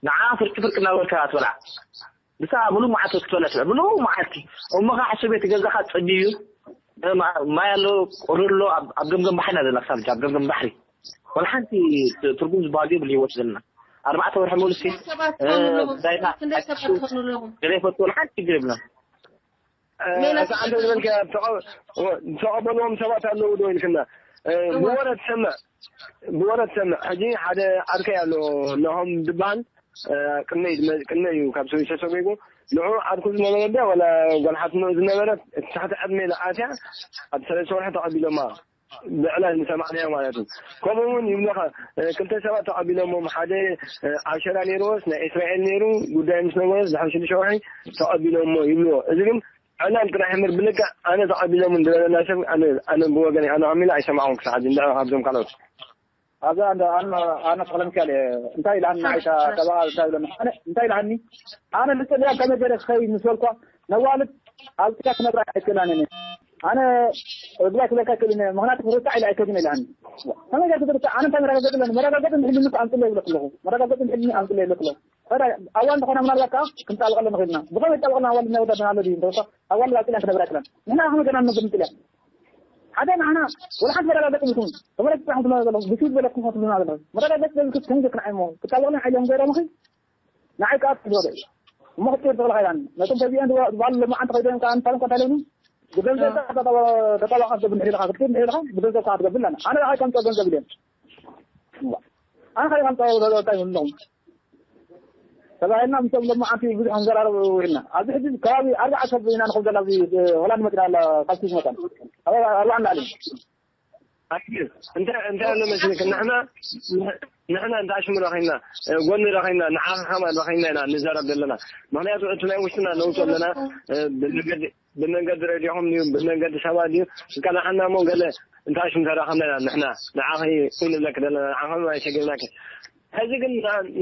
ንዓ ፍርቂ ፍርቂ እናበልካ ትበልዓ ንሳ ምሉእ መዓልቲ ክትበልዕ ትበልዕ ምሉእ መዓልቲ እሞ ከዓ ሕሱብ እቲ ገዛኻ ፀቢብ እዩ ማይ ኣሎ ቁሪ ኣሎ ኣብ ገምገም ባሕሪ ኢና ዘለና ክሳብ ኣብ ገምገም ባሕሪ ወላ ሓንቲ ትርጉም ዝበሃል የብሉ ህይወት ዘለና ኣርባዕተ ወርሒ ሙሉ ሲ ገለ ይፈቱ ወላ ሓንቲ ችግር የብልና እዛ ዓንተ ዝበልካ ዝተቐበልዎም ሰባት ኣለዉ ዶ ኢልክና ብወረ ትሰምዕ ብወረ ትሰምዕ ሕጂ ሓደ ዓርከይ ኣሎ ናሆም ዝበሃል ቅነይ ቅነይ እዩ ካብ ሰዊሰ ሰጎይጎ ንዑ ዓርኩ ዝነበረ ደ ወላ ጓልሓት ንዑ ዝነበረት እቲ ትሕቲ ዕድመ ኢላ ኣትያ ኣብ ሰለስተ ወርሒ ተቐቢሎማ ብዕላል ንሰማዕናዮ ማለት እዩ። ከምኡ እውን ይብሉኻ ክልተ ሰባት ተቐቢሎሞም ሓደ ዓሸራ ነይርዎስ ናይ እስራኤል ነይሩ ጉዳይ ምስ ነበሮስ ድሕሪ ሽዱሽተ ወርሒ ተቐቢሎሞ ይብልዎ። እዚ ግን ዕላል ጥራሕ እምበር ብልክዕ ኣነ ተቐቢሎምን ዝበለና ሰብ ኣነ ኣነ ብወገነይ ኣነ ኣሚለ ኣይሰማዕኹን ክሳዕ ሕጂ እንድሕር ካብዞም ካልኦት። ኣብዛ እንዳ ኣነ ኣነ ተኽለሚካኤል እየ እንታይ ኢልሃኒ ንዓይ እታ ሰብኣ እንታይ ኢለኒ ኣነ እንታይ ኢልሃኒ ኣነ ንፅልያ ከመይ ገይረ ክኸይድ ምስ በልኳ ነዋልድ ኣብ ጥያ ክነብራ ኣይክእላን እየ ኣነ እግባ ክበልካ ኣይክእልን እየ ምኽንያቱ ክርታዕ ኢለ ኣይከድን ኢልሃኒ ከመይ ገይረ ክትርታዕ ኣነ እንታይ መረጋገፂ ኣለኒ መረጋገፂ እንድሕልኒ ኣምፅለ ይብለክ ኣለኹ መረጋገፂ እንድሕልኒ ኣምፅለ ይብለክ ኣለኹ ታዲያ ኣዋልድ ዝኾና ምናልባት ከዓ ክንጣበቐለን ንኽእል ኢና ብኸመይ ይጣበቐልና ኣዋልድ ናይ ወዳድና ኣሎ ድዩ እንተበልካ ኣዋልድ ኣብ ጥልያን ክነብራ ኣይክእላን ንሕና ከመይ ገይርና ንነብር ንጥልያን ሓደ ንዓና ወላ ሓንቲ መረጋገፂ የብልኩምን ተመረፅቲ ጥራሕ ትብሉና ዘለኹም ብስዊት በለኩም ትብሉና ዘለኹም መረጋገፂ ዘይብልኩ ከንገ ክንዓይሞ ክጣበቕለን ዓይሎም ገይሮምኺ ንዓይ ከዓ ትግበረ እሞ ክትር ተኽለ ሃይላን ነቶም ተዚአን ዝበሃሉ ለማዓንቲ ከይዶም ከዓ ንሳሎም ከታለኑ ብገንዘብ ተጣባቃት ገብር ንሒልኻ ክትር ንሒልኻ ብገንዘብ ከዓ ትገብር ኣለና ኣነ ከዓ ከምፀ ገንዘብ ኢለን ኣነ ካሊእ ከምፀ እንታይ ይብሉ ኣለኹም ተባሂልና ምስቶም ለማዓንቲ ብዙሕ ክንዘራረብ ውዒልና ኣብዚ ሕጂ ከባቢ ኣርባዓ ሰብ ኢና ንኸም ዘለና ኣብዚ ሆላንድ መፂና ኣላ ካብ ስዊዝ መፃና ኣርባዓ ንላዕሊ እንታይ እንታይ ኣሎ መሲልክ ንሕና ንሕና እንተ ኣሽሙ ረኺብና ጎኒ ረኺብና ንዓኻ ከማን ረኺብና ኢና ንዛረብ ዘለና ምኽንያቱ እቲ ናይ ውሽጥና ነውፅኦ ኣለና ብመንገዲ ሬድዮኹም ድዩ ብመንገዲ ሰባት ድዩ ዝቀናሓና እሞ ገለ እንተ ኣሽሙ ተራኸብና ኢና ንሕና ንዓኺ ንብለክ ዘለና ንዓኻ ኣይሸግርናክ ሕዚ ግን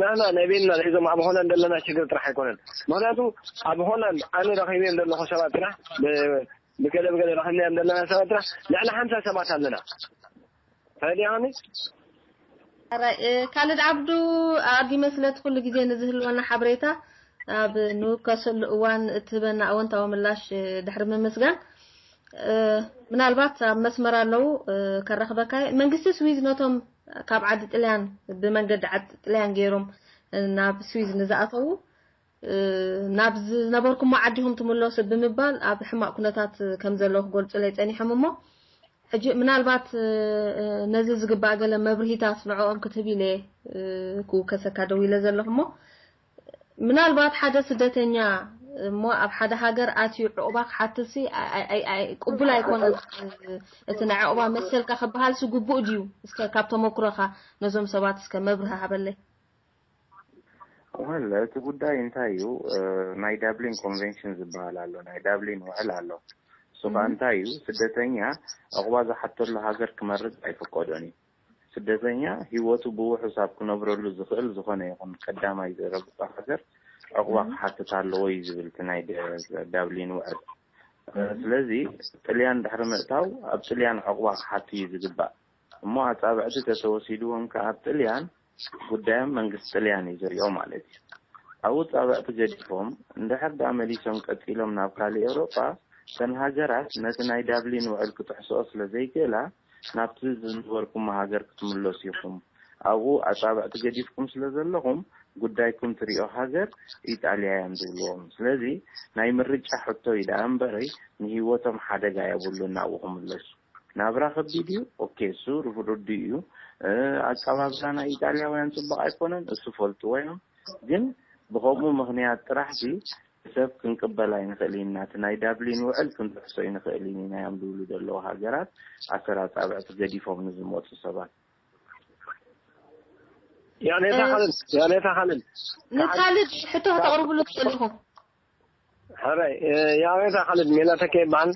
ንሕና ናይ ቤንና ሒዞም ኣብ ሆላንድ ዘለና ሽግር ጥራሕ ኣይኮነን ምኽንያቱ ኣብ ሆላንድ ኣነ ረኺበዮም ዘለኹ ሰባት ጥራሕ ብገለ ብገለ ረኺብናዮም ዘለና ሰባት ጥራሕ ልዕሊ ሓምሳ ሰባት ኣለና ተረዲኣኒ ካልድ ዓብዱ ኣዲመ ስለቲ ኩሉ ግዜ ንዝህልወና ሓበሬታ ኣብ ንውከሰሉ እዋን እትህበና ኣወንታዊ ምላሽ ድሕሪ ምምስጋን ምናልባት ኣብ መስመር ኣለዉ ከራኽበካ መንግስቲ ስዊዝ ነቶም ካብ ዓዲ ጥልያን ብመንገዲ ዓዲ ጥልያን ገይሮም ናብ ስዊዝ ንዝኣተዉ ናብ ዝነበርኩሞ ዓዲኹም ትምለሱ ብምባል ኣብ ሕማቕ ኩነታት ከም ዘለዉ ክገልጹለይ ጸኒሖም እሞ ሕጂ ምናልባት ነዚ ዝግባእ ገለ መብርሂታት ንዕኦም ክትህብ ኢለ ክውከሰካ ደው ኢለ ዘለኹ እሞ ምናልባት ሓደ ስደተኛ እሞ ኣብ ሓደ ሃገር ኣትዩ ዕቑባ ክሓትሲ ቅቡል ኣይኮነን እቲ ናይ ዕቑባ መሰልካ ክበሃልሲ ግቡእ ድዩ እስከ ካብ ተመክሮኻ ነዞም ሰባት እስከ መብርሂ ሃበለይ ወለ እቲ ጉዳይ እንታይ እዩ ናይ ዳብሊን ኮንቨንሽን ዝበሃል ኣሎ ናይ ዳብሊን ውዕል ኣሎ እሱ ከዓ እንታይ እዩ ስደተኛ ዕቑባ ዝሓተሉ ሃገር ክመርፅ ኣይፍቀዶን እዩ ስደተኛ ህይወቱ ብውሑስ ኣብ ክነብረሉ ዝኽእል ዝኾነ ይኹን ቀዳማይ ዝረግፆ ሃገር ዕቑባ ክሓትት ኣለዎ እዩ ዝብል እቲ ናይ ዳብሊን ውዕል ስለዚ ጥልያን ድሕሪ ምእታው ኣብ ጥልያን ዕቑባ ክሓቱ እዩ ዝግባእ እሞ ኣፃብዕቲ ተተወሲድዎም ከዓ ኣብ ጥልያን ጉዳዮም መንግስቲ ጥልያን እዩ ዝሪኦ ማለት እዩ። ኣብኡ ጻብዕቲ ገዲፎም እንድሕር ደኣ መሊሶም ቀጺሎም ናብ ካልእ ኤውሮጳ፣ እተን ሃገራት ነቲ ናይ ዳብሊን ውዕል ክጥሕስኦ ስለ ዘይክእላ፣ ናብቲ ዝነበርኩሞ ሃገር ክትምለሱ ኢኹም። ኣብኡ ኣጻብዕቲ ገዲፍኩም ስለ ዘለኹም፣ ጉዳይኩም ትሪኦ ሃገር ኢጣልያ እያ ዝብልዎም። ስለዚ ናይ ምርጫ ሕቶ እዩ ደኣ እምበረይ፣ ንህይወቶም ሓደጋ የብሉን ናብኡ ክምለሱ። ናብራ ከቢድ እዩ። ኦኬ፣ እሱ ርዱእ እዩ። እ፣ ኣቀባብላ ናይ ኢጣልያውያን ጽቡቕ ኣይኮነን፣ እሱ ፈልጥዎ እዮም። ግን ብኸምኡ ምኽንያት ጥራሕ ሲ ሰብ ክንቅበል ኣይንኽእል ኢና፣ እቲ ናይ ዳብሊን ውዕል ክንጥሕሶ ኣይንኽእል ኢና እዮም ዝብሉ ዘለዉ ሃገራት፣ ኣሰር ኣጻብዕቲ ገዲፎም ንዝመጹ ሰባት። ያኔታ እ- ካልድ ያኔታ ካልድ ንካልድ ሕቶ ከተቕርብሉ ትኽእሉ ኢኹም። ሕራይ ያኔታ ካልድ ሜላ ተከ ይበሃል።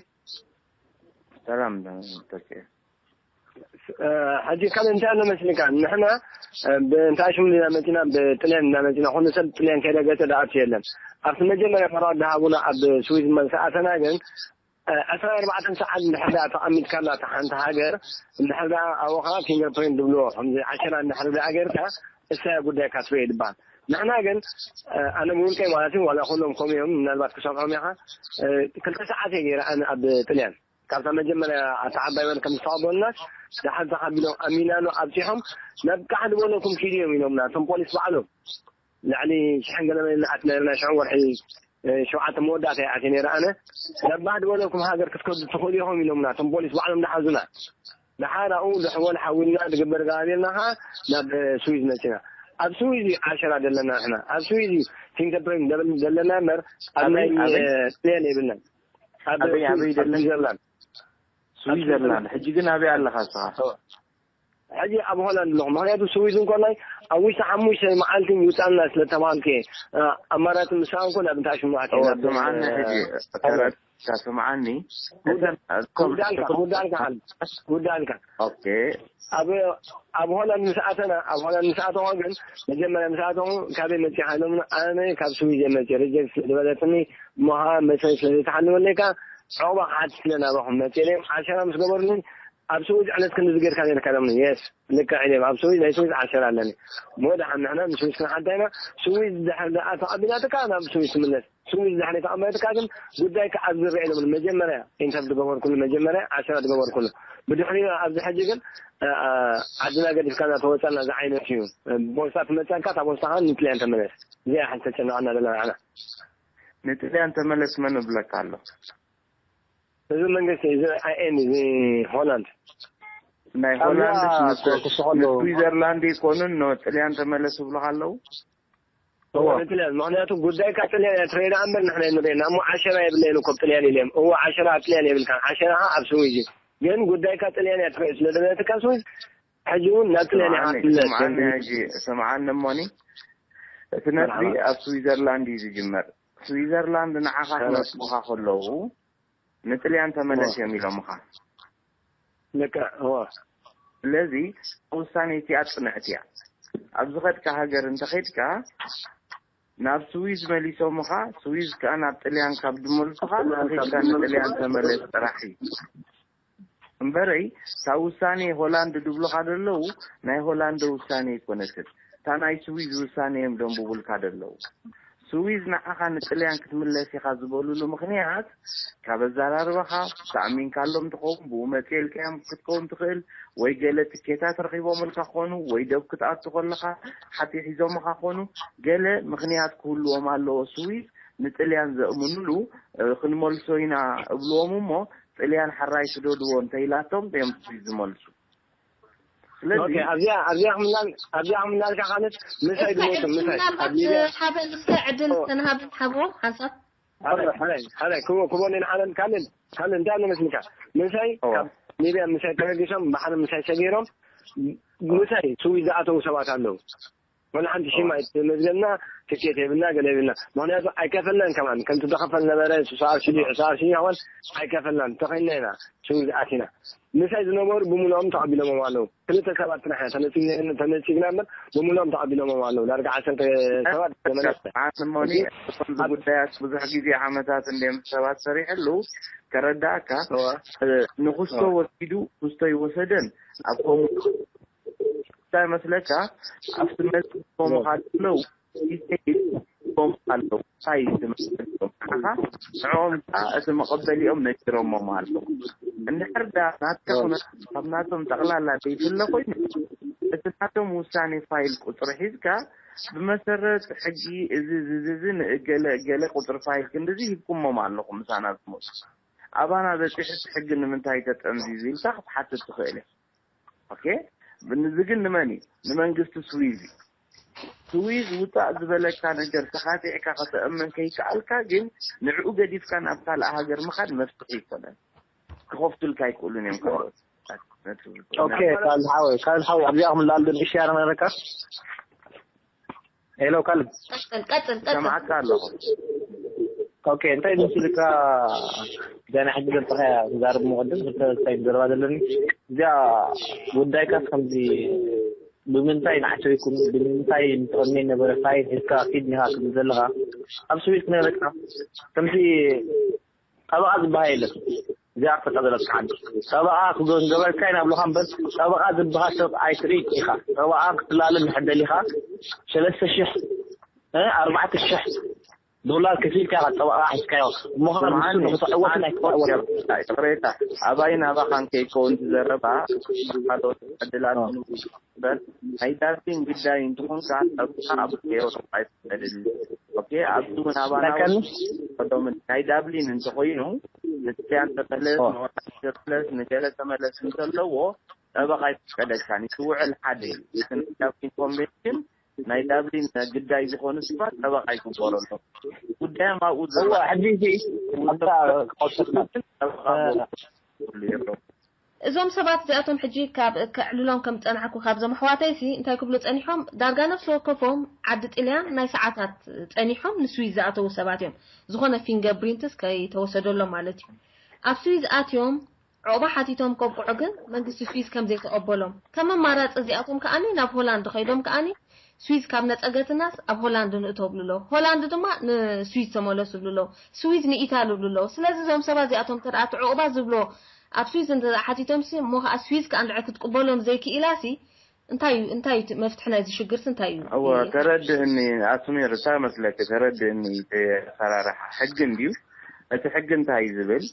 ሰላም ተከ ሕጂ ካልድ እንታይ ኣሎ መስልካ? ንሕና ብእንታይ ሽሙ ኢና መፂና? ብጥልያን እና መፂና። ኩሉ ሰብ ጥልያን ከይረገፀ ደኣቱ የለን። ኣብቲ መጀመርያ ፈራድ ዝሃቡና ኣብ ስዊዝ መሰኣተና ግን ዕስራን ኣርባዕተን ሰዓት እንድሕር ደኣ ተቐሚጥካላ እታ ሓንቲ ሃገር፣ እንድሕር ደኣ ኣብኡ ከዓ ፊንገር ፕሪንት ዝብልዎ ከምዚ ዓሸራ እንድሕር ደኣ ጌርካ እሳ ጉዳይካ ትበየ ዝበሃል። ንሕና ግን ኣነ ብውልቀይ ማለት እዩ፣ ዋላ ኩሎም ከምኡ እዮም፣ ምናልባት ክሰምዖም ኢኻ። ክልተ ሰዓት እየ ገይረ ኣነ ኣብ ጥልያን። ካብታ መጀመርያ ኣታ ዓባይ በር ከም ዝተቐበሉናስ ደሓር ተቐቢሎም ኣብ ሚላኖ ኣብፂሖም ናብ ቃሕ ዝበለኩም ኪዱ እዮም ኢሎምና እቶም ፖሊስ ባዕሎም። ልዕሊ ሽሕን ገለ መሊእና ኣትና ነርና ሽዑ ወርሒ ሸውዓተ መወዳእታ ይኣትየ ነይረ ኣነ። ናብ ባህዲ በለኩም ሃገር ክትከዱ ትኽእሉ ኢኹም ኢሎምና እቶም ፖሊስ ባዕሎም ዝሓዙና። ደሓር ኣብኡ ዝሕወል ሓዊልና ዝግበር ገባቢልና ከዓ ናብ ስዊዝ መፂና። ኣብ ስዊዝ እዩ ዓሸራ ዘለና ንሕና ኣብ ስዊዝ እዩ ፊንገርፕሪንት ዘለና እምበር ኣብ ናይ ፕሌን የብልናን። ኣብ ስዊዘርላንድ። ስዊዘርላንድ ሕጂ ግን ኣበይ ኣለኻ እስኻ? ሕጂ ኣብ ሆላንድ ኣለኹ። ምክንያቱ ስዊዝ እንኮላይ ኣብ ውሽጢ ሓሙሽተ መዓልቲ ይውፃልና ስለተባልከ ኣማራፂ ምሳን ኮ ናብ እንታይ ሽሙዓት ስምዓኒ ሕጂ ተረድካ ስምዓኒ። ጉዳልካ ጉዳልካ ጉዳልካ ኦኬ ኣብ ኣብ ሆላንድ ምስ ኣተና ኣብ ሆላንድ ምስ ኣተኹ ግን መጀመርያ ምስ ኣተኹ ካበይ መፂኻ ኢሎምኒ። ኣነ ካብ ስዊዝ እየ መፂእ። ሪጀክት ስለ ዝበለትኒ እሞ ከዓ መሰል ስለ ዘይተሓለወለይ ከዓ ዕቑባ ክሓትት ስለ ናባኹም መፂእ ኢለዮም። ዓሸራ ምስ ገበሩኒ ኣብ ስዊዝ ዕለት ክንዲ ዝገርካ ነርካ ኢሎምኒ። የስ ልክዕ ኢለዮም። ኣብ ስዊዝ ናይ ስዊዝ ዓሸራ ኣለኒ እሞ ደሓን ንሕና ንስዊዝ ክንሓታ ኢና። ስዊዝ ድሕር ደኣ ተቐቢላትካ ናብ ስዊዝ ትምለስ። ስዊዝ ድሕሪ ተቐመጥካ ግን ጉዳይካ ኣብ ዝርአ ኢሎም መጀመርያ ኢንተር ዝገበርኩሉ መጀመርያ ዓሸራ ዝገበርኩሉ ብድሕሪኡ ኣብዚ ሕጂ ግን ዓድና ገዲፍካ እናተወፃና ዝዓይነት እዩ። ቦስታ ትመፀካ እታ ቦስታኻ ንጥልያን ተመለስ። እዚኣ ሓንቲ ተጨነቐና ዘለና ንዓና። ንጥልያን ተመለስ መን እብለካ ኣሎ? እዚ መንግስቲ እዚ ኣይኤን እዚ ሆላንድ ናይ ሆላንድ ስዊዘርላንድ ይኮኑን ኖ ጥልያን ተመለስ ይብሉካ ኣለዉ። እዎ ንጥልያን ምክንያቱ ጉዳይካ ጥልያን እያ ትረኤና እምበር ንሕና ንረኤና እሞ ዓሸራ የብለይን እኮ ጥልያን ኢለ እዎ ዓሸራ ኣብ ጥልያን የብልካ ዓሸራኻ ኣብ ስዊዝ እዩ። ግን ጉዳይካ ጥልያን እያ ትረኤ ስለ ዝበለትካ ስዊዝ ሕጂ እውን ናብ ጥልያን ኢኻ ትምለስ። ስምዓኒ እሞኒ እቲ ነጥቢ ኣብ ስዊዘርላንድ እዩ ዝጅመር። ስዊዘርላንድ ንዓኻ ክነጥቡኻ ከለዉ ንጥልያን ተመለስ እዮም ኢሎምኻ። ልክዕ እዎ። ስለዚ ውሳኔ እቲኣ ፅንዕቲ እያ። ኣብ ዝኸድካ ሃገር እንተኸድካ ናብ ስዊዝ መሊሶምኻ፣ ስዊዝ ከዓ ናብ ጥልያን ካብ ዝመልሱኻ ተኺድካ ንጥልያን ተመለስ ጥራሕ እዩ። እምበረይ እታ ውሳኔ ሆላንድ ድብሉኻ ደለዉ ናይ ሆላንድ ውሳኔ ኣይኮነትን፣ እታ ናይ ስዊዝ ውሳኔ እዮም ደንብቡልካ ደለዉ። ስዊዝ ንዓኻ ንጥልያን ክትምለስ ኢኻ ዝበሉሉ ምኽንያት ካብ ኣዘራርባኻ ተኣሚንካሎም ትኸውን፣ ብኡ መፅኤልካዮም ክትከውን ትኽእል፣ ወይ ገለ ትኬታት ረኺቦምልካ ክኾኑ፣ ወይ ደብ ክትኣቱ ከለኻ ሓቲሒዞምኻ ክኾኑ፣ ገለ ምኽንያት ክህልዎም ኣለዎ። ስዊዝ ንጥልያን ዘእምኑሉ ክንመልሶ ኢና እብልዎም እሞ ጥልያን ሕራይ ስደድዎ እንተኢላቶም እዮም ስዊዝ ዝመልሱ። ስለዚ ኣብዚኣ ኣብዚኣ ክምላል ኣብዚኣ ክምላልካ ካልድ ምሳይ ድሞቱ ምሳይ ኣብ ሊብያ ሓደ ንስተ ዕድል ተንሃብ ሓቦ ሓንሳብ ሓደ ሓደ ክቦ ክቦ ኔን ሓለን ካልድ ካልድ እንታይ ኣሎ መስልካ ምሳይ ካብ ሊብያ ምሳይ ተበጊሶም ባሕሪ ምሳይ ሰጊሮም ምሳይ ስዊዝ ዝኣተዉ ሰባት ኣለዉ። ወላ ሓንቲ ሽም ኣይትመዝገና ትኬት የብልና ገለ የብልና ምክንያቱ ኣይከፈልናን ከማን ከምቲ ተኸፈል ነበረ ስሳር ሽሊ ዕሳር ሽሊ ይኸውን ኣይከፈልናን ተኸይልና ኢና ሽው ዝኣቲና ምሳይ ዝነበሩ ብምልኦም ተቐቢሎሞም ኣለዉ። ክልተ ሰባት ጥራሕ ኢና ተነፂግና እምበር ብምልኦም ተቐቢሎሞም ኣለዉ። ዳርጋ ዓሰርተ ሰባት ዓንሞኒ እቶም ጉዳያት ብዙሕ ግዜ ዓመታት እንድዮም ሰባት ሰሪሕሉ ከረዳእካ ንክስቶ ወሲዱ ክስቶ ይወሰደን ኣብ ከምኡ እንታይ መስለካ ኣብቲ መፅእ ከምኡ ከለዉ ኣለዉ። እንታይ ትመስሎም? ንዓኻ ንዕኦም ከኣ እቲ መቐበሊኦም ነጊሮሞም ኣለዉ። እንድሕር ዳ ናትካ ኩነታት ካብ ናቶም ጠቕላላ ዘይፍለ ኮይኑ፣ እቲ ናቶም ውሳኔ ፋይል ቁጽሪ ሒዝካ፣ ብመሰረት ሕጊ እዚ፣ እዚ፣ እዚ፣ እዚ ንእገለ፣ እገለ ቁጽሪ ፋይል ክንድዚ ሂብኩሞም ኣለኹም ምሳና ዝመጹ። ኣባና በጺሑ እቲ ሕጊ ንምንታይ ተጠምዚዙ ኢልካ ክትሓትት ትኽእል ኢኻ። ኦኬ? ንዚ ግን ንመን እዩ? ንመንግስቲ ስዊዝ እዩ። ስዊዝ ውጻእ ዝበለካ ነገር ተኻቲዕካ ከተእምን ከይከኣልካ ግን ንዕኡ ገዲፍካ ናብ ካልእ ሃገር ምኻድ መፍትሒ ኣይኮነን። ክኸፍቱልካ ኣይክእሉን እዮም ካልኦት። ኦኬ፣ ካልድ ሓወይ፣ ካልድ ሓወይ፣ ኣብዚኣ ክምላል ግን እሺ፣ ኣረ መረካ። ሄሎ፣ ካልድ። ቀጽል ቀጽል ቀጽል ሰማዕካ ኣለኹ። ኦኬ፣ እንታይ ምስ ኢልካ ዛና ሕጂ ዘምጻኻያ ክዛረብ ምቕድም፣ ክልተ እንታይ ዘረባ ዘለኒ። እዚኣ ጉዳይካ ከምዚ ብምንታይ ንዓሸሪኩም፣ ብምንታይ ንጥቕሚ ነበረ ፋይል ሒዝካ ኪድ ኒኻ ክብል ዘለኻ፣ ኣብ ስዊዝ ክነግረካ፣ ከምዚ ጠበቓ ዝበሃል የለን። እዚኣ ክፈታ ዘለካ ሓንቲ። ጠበቓ ክገ-፣ ገበርካ ኢና ብሎኻ እምበር፣ ጠበቓ ዝበሃል ሰብ ኣይትርኢ ኢኻ። ጠበቓ ክትላለ እንድሕር ደሊኻ፣ ሰለስተ ሽሕ፣ እ፣ ኣርባዕተ ሽሕ ዶላር ከፊልካ ኢኻ ጠበቓ ሒዝካዮ። እሞ ኸኣ ንሱ ንኽትዕወትን ኣይክትዕወትን። ይቕሬታ፣ ኣባይን ኣባኻን ከይከውን ትዘረባ፣ ካልኦት ዕድላት እምበር፣ ናይ ዳርዊን ግዳይ እንተኾንካ፣ ጠበቓ ኣብ ኤውሮጳ ኣይፍቀደልኝ። ኦኬ፣ ኣብዚ እውን ኣባና ናካኒ? ቀዶምን ናይ ዳብሊን እንተኾይኑ፣ ንጥልያን ተመለስ፣ ንወራሽ ተመለስ፣ ንገለ ተመለስ እንተለዎ፣ ጠበቓ ኣይፍቀደልካን። እቲ ውዕል ሓደ እዩ። እቲ ናይ ዳብሊን ኮንቬንሽን፣ ናይ ዳብሊን ግዳይ ዝኾኑ ሰባት ጠበቓ ይግበረሎም። ጉዳዮም ኣብኡ ዘሎ እዋ፣ ሕጂ እዚ ኣብታ ክቆጽር ጠበቓ ይግበረሎም። እዞም ሰባት እዚኣቶም ሕጂ ካብ ከዕልሎም ከም ዝጸናሕኩ ካብዞም ኣሕዋተይሲ እንታይ ክብሉ ጸኒሖም፣ ዳርጋ ነፍሲ ወከፎም ዓዲ ጥልያን ናይ ሰዓታት ጸኒሖም ንስዊዝ ዝኣተዉ ሰባት እዮም። ዝኾነ ፊንገር ፕሪንትስ ከይተወሰደሎም ማለት እዩ። ኣብ ስዊዝ ኣትዮም ዑቕባ ሓቲቶም ከብቅዑ ግን መንግስቲ ስዊዝ ከም ዘይተቐበሎም፣ ከም ኣማራጺ እዚኣቶም ከኣኒ ናብ ሆላንድ ከይዶም ከኣኒ ስዊዝ ካብ ነጸገትናስ ኣብ ሆላንድ ንእቶ ብሉ ኣለዉ። ሆላንድ ድማ ንስዊዝ ተመለሱ ብሉ ኣለዉ። ስዊዝ ንኢታሊ ብሉ ኣለዉ። ስለዚ እዞም ሰባት እዚኣቶም እንተ ደኣ እቲ ዑቕባ ዝብሎ ኣብ ስዊዝ እንተ ደኣ ሓቲቶምሲ፣ እሞ ኸኣ ስዊዝ ከኣ እንድሕር ክትቅበሎም ዘይክኢላሲ፣ እንታይ እዩ፣ እንታይ እዩ እቲ መፍትሒ ናይዚ ሽግርሲ እንታይ እዩ? እወ፣ ተረድእኒ ኣስሚር፣ እንታይ መስለኪ? ተረድእኒ፣ እቲ ኣሰራርሓ ሕጊ እንድዩ። እቲ ሕጊ እንታይ እዩ ዝብል?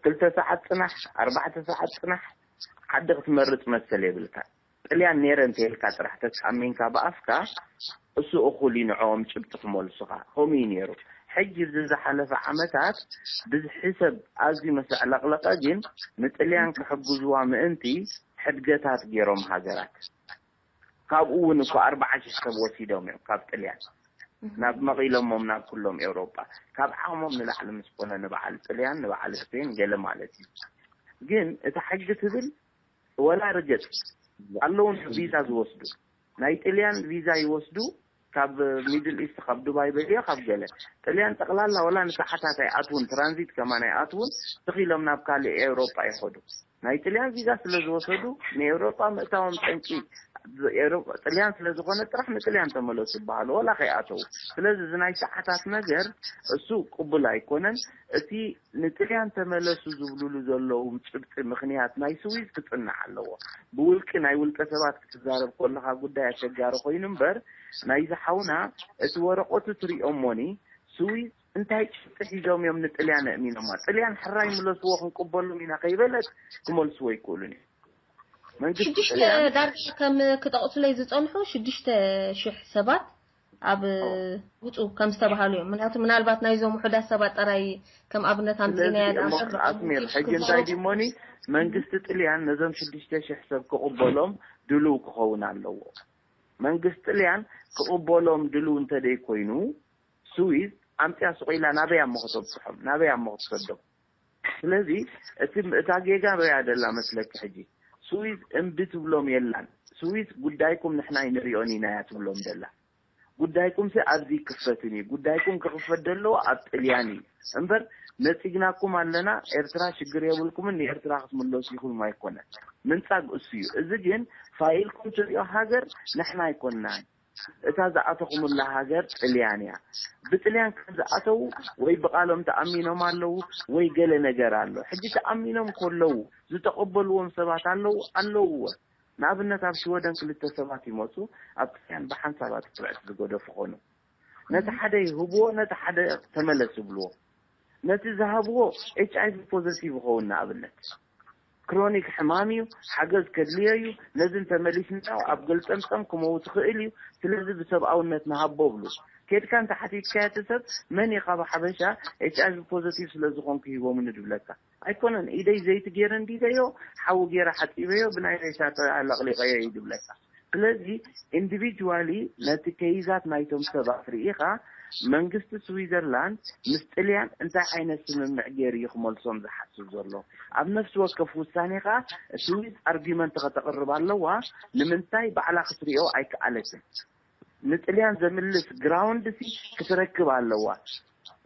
ክልተ ሰዓት ጽናሕ፣ ኣርባዕተ ሰዓት ጽናሕ፣ ዓዲ ክትመርጽ መሰል የብልካ። ጥልያን ነይረ እንተኢልካ ጥራሕ ተተኣሚንካ ብኣፍካ፣ እሱ እኹል እዩ ንዕኦም ጭብጢ ክመልሱኻ። ከምኡ እዩ ነይሩ። ሕጂ እዚ ዝሓለፈ ዓመታት ብዝሒ ሰብ ኣዝዩ ምስ ኣዕለቕለቐ ግን ንጥልያን ክሕግዝዋ ምእንቲ ሕድገታት ገይሮም ሃገራት። ካብኡ እውን እኮ ኣርባዓ ሽሕ ሰብ ወሲዶም እዮም ካብ ጥልያን። ናብ መቒሎሞም ናብ ኩሎም ኤውሮጳ። ካብ ዓቕሞም ንላዕሊ ምስ ኮነ ንበዓል ጥልያን፣ ንበዓል ስፔን ገለ ማለት እዩ። ግን እታ ሕጊ ትብል ወላ ርገጽ ኣለዉ ቪዛ ዝወስዱ። ናይ ጥልያን ቪዛ ይወስዱ ካብ ሚድል ኢስት፣ ካብ ዱባይ በልዮ ካብ ገለ። ጥልያን ጠቕላላ ወላ ንሰዓታት ኣይኣትውን፣ ትራንዚት ከማን ኣይኣትውን፣ ስቕ ኢሎም ናብ ካልእ ኤውሮጳ ይኸዱ። ናይ ጥልያን ቪዛ ስለ ዝወሰዱ ንኤውሮጳ ምእታዎም ጠንቂ ኤውሮጳ፣ ጥልያን ስለ ዝኾነ ጥራሕ ንጥልያን ተመለሱ ይበሃሉ፣ ወላ ከይኣተዉ። ስለዚ እዚ ናይ ሰዓታት ነገር እሱ ቅቡል ኣይኮነን። እቲ ንጥልያን ተመለሱ ዝብሉሉ ዘለዉ ጭብጢ ምኽንያት ናይ ስዊዝ ክጽናዕ ኣለዎ። ብውልቂ ናይ ውልቀ ሰባት ክትዛረብ ከለኻ ጉዳይ ኣሸጋሪ ኮይኑ እምበር፣ ናይዚ ሓውና እቲ ወረቐቱ ትሪኦሞኒ ስዊዝ እንታይ ጭብጢ ሒዞም እዮም ንጥልያን ኣእሚኖማ? ጥልያን ሕራይ ምለስዎ ክንቅበሎም ኢና ከይበለት ክመልስዎ ኣይክእሉን እዮም። መንግስቲ ሽዱሽተ ጥልያን ዳርጋ ከም ክጠቕሱለይ ዝጸንሑ ሽዱሽተ ሽሕ ሰባት ኣብ ውጹ ከም ዝተባሃሉ እዮም። ምክንያቱ ምናልባት ናይዞም ውሑዳት ሰባት ጥራይ ከም ኣብነት ኣምጺእናያ ስለዚ እሞ ኣስሚር ሕጂ እንታይ ድሞኒ መንግስቲ ጥልያን ነዞም ሽዱሽተ ሽሕ ሰብ ክቕበሎም ድልው ክኸውን ኣለዎ። መንግስቲ ጥልያን ክቕበሎም ድልው እንተደይኮይኑ ስዊዝ ኣምፅያ ስቕ ኢላ ናበይ ኣሞ ከተብፅሖም ናበይ ኣሞ ክትሰዶም? ስለዚ እቲ እታ ጌጋ በያ ደላ መስለኪ ሕጂ ስዊዝ እምቢ ትብሎም የላን። ስዊዝ ጉዳይኩም ንሕና ኣይንሪኦን ኢና እያ ትብሎም ደላ። ጉዳይኩምሲ ኣብዚ ክፈትን እዩ። ጉዳይኩም ክኽፈት ዘለዎ ኣብ ጥልያን እዩ እምበር ነፂግናኩም ኣለና ኤርትራ ሽግር የብልኩምን ንኤርትራ ክትምለሱ ኢኹም ኣይኮነን። ምንፃግ እሱ እዩ። እዚ ግን ፋይልኩም ትሪኦ ሃገር ንሕና ኣይኮንናን። እታ ዝኣተኹምላ ሃገር ጥልያን እያ። ብጥልያን ከም ዝኣተዉ ወይ ብቓሎም ተኣሚኖም ኣለዉ ወይ ገለ ነገር ኣሎ። ሕጂ ተኣሚኖም ከለዉ ዝተቐበልዎም ሰባት ኣለዉ ኣለዉዎ። ንኣብነት ኣብ ሽወደን ክልተ ሰባት ይመፁ ኣብ ጥልያን ብሓንሳብ ኣጥቅዕቲ ዝገደፉ ኾኑ። ነቲ ሓደ ይህብዎ፣ ነቲ ሓደ ተመለስ ይብልዎ። ነቲ ዝሃብዎ ኤች ኣይ ቪ ፖዘቲቭ ይኸውን። ንኣብነት ክሮኒክ ሕማም እዩ፣ ሓገዝ ከድልዮ እዩ። ነዚ እንተመሊስናዮ ኣብ ገልጠምጠም ክመውት ይኽእል እዩ። ስለዚ ብሰብኣውነት ንሃቦ ብሉ። ኬድካ እንተ ሓቲትካዮ እቲ ሰብ፣ መን እዩ ካብ ሓበሻ ኤች ኣይ ቪ ፖዘቲቭ ስለ ዝኾንኩ ሂቦምኒ ድብለካ? ኣይኮነን። ኢደይ ዘይቲ ገይረ እንዲለዮ፣ ሓዊ ገይረ ሓፂበዮ፣ ብናይ ሬሳ ኣለቕሊቐዮ እዩ ድብለካ። ስለዚ ኢንዲቪጁዋሊ ነቲ ከይዛት ናይቶም ሰባት ርኢኻ፣ መንግስቲ ስዊዘርላንድ ምስ ጥልያን እንታይ ዓይነት ስምምዕ ገይሩ እዩ ክመልሶም ዝሓስብ ዘሎ? ኣብ ነፍሲ ወከፍ ውሳኔ ኸኣ ስዊዝ ኣርጊመንት ከተቕርብ ኣለዋ። ንምንታይ ባዕላ ክትሪኦ ኣይከኣለትን? ንጥልያን ዘምልስ ግራውንድ ሲ ክትረክብ ኣለዋ።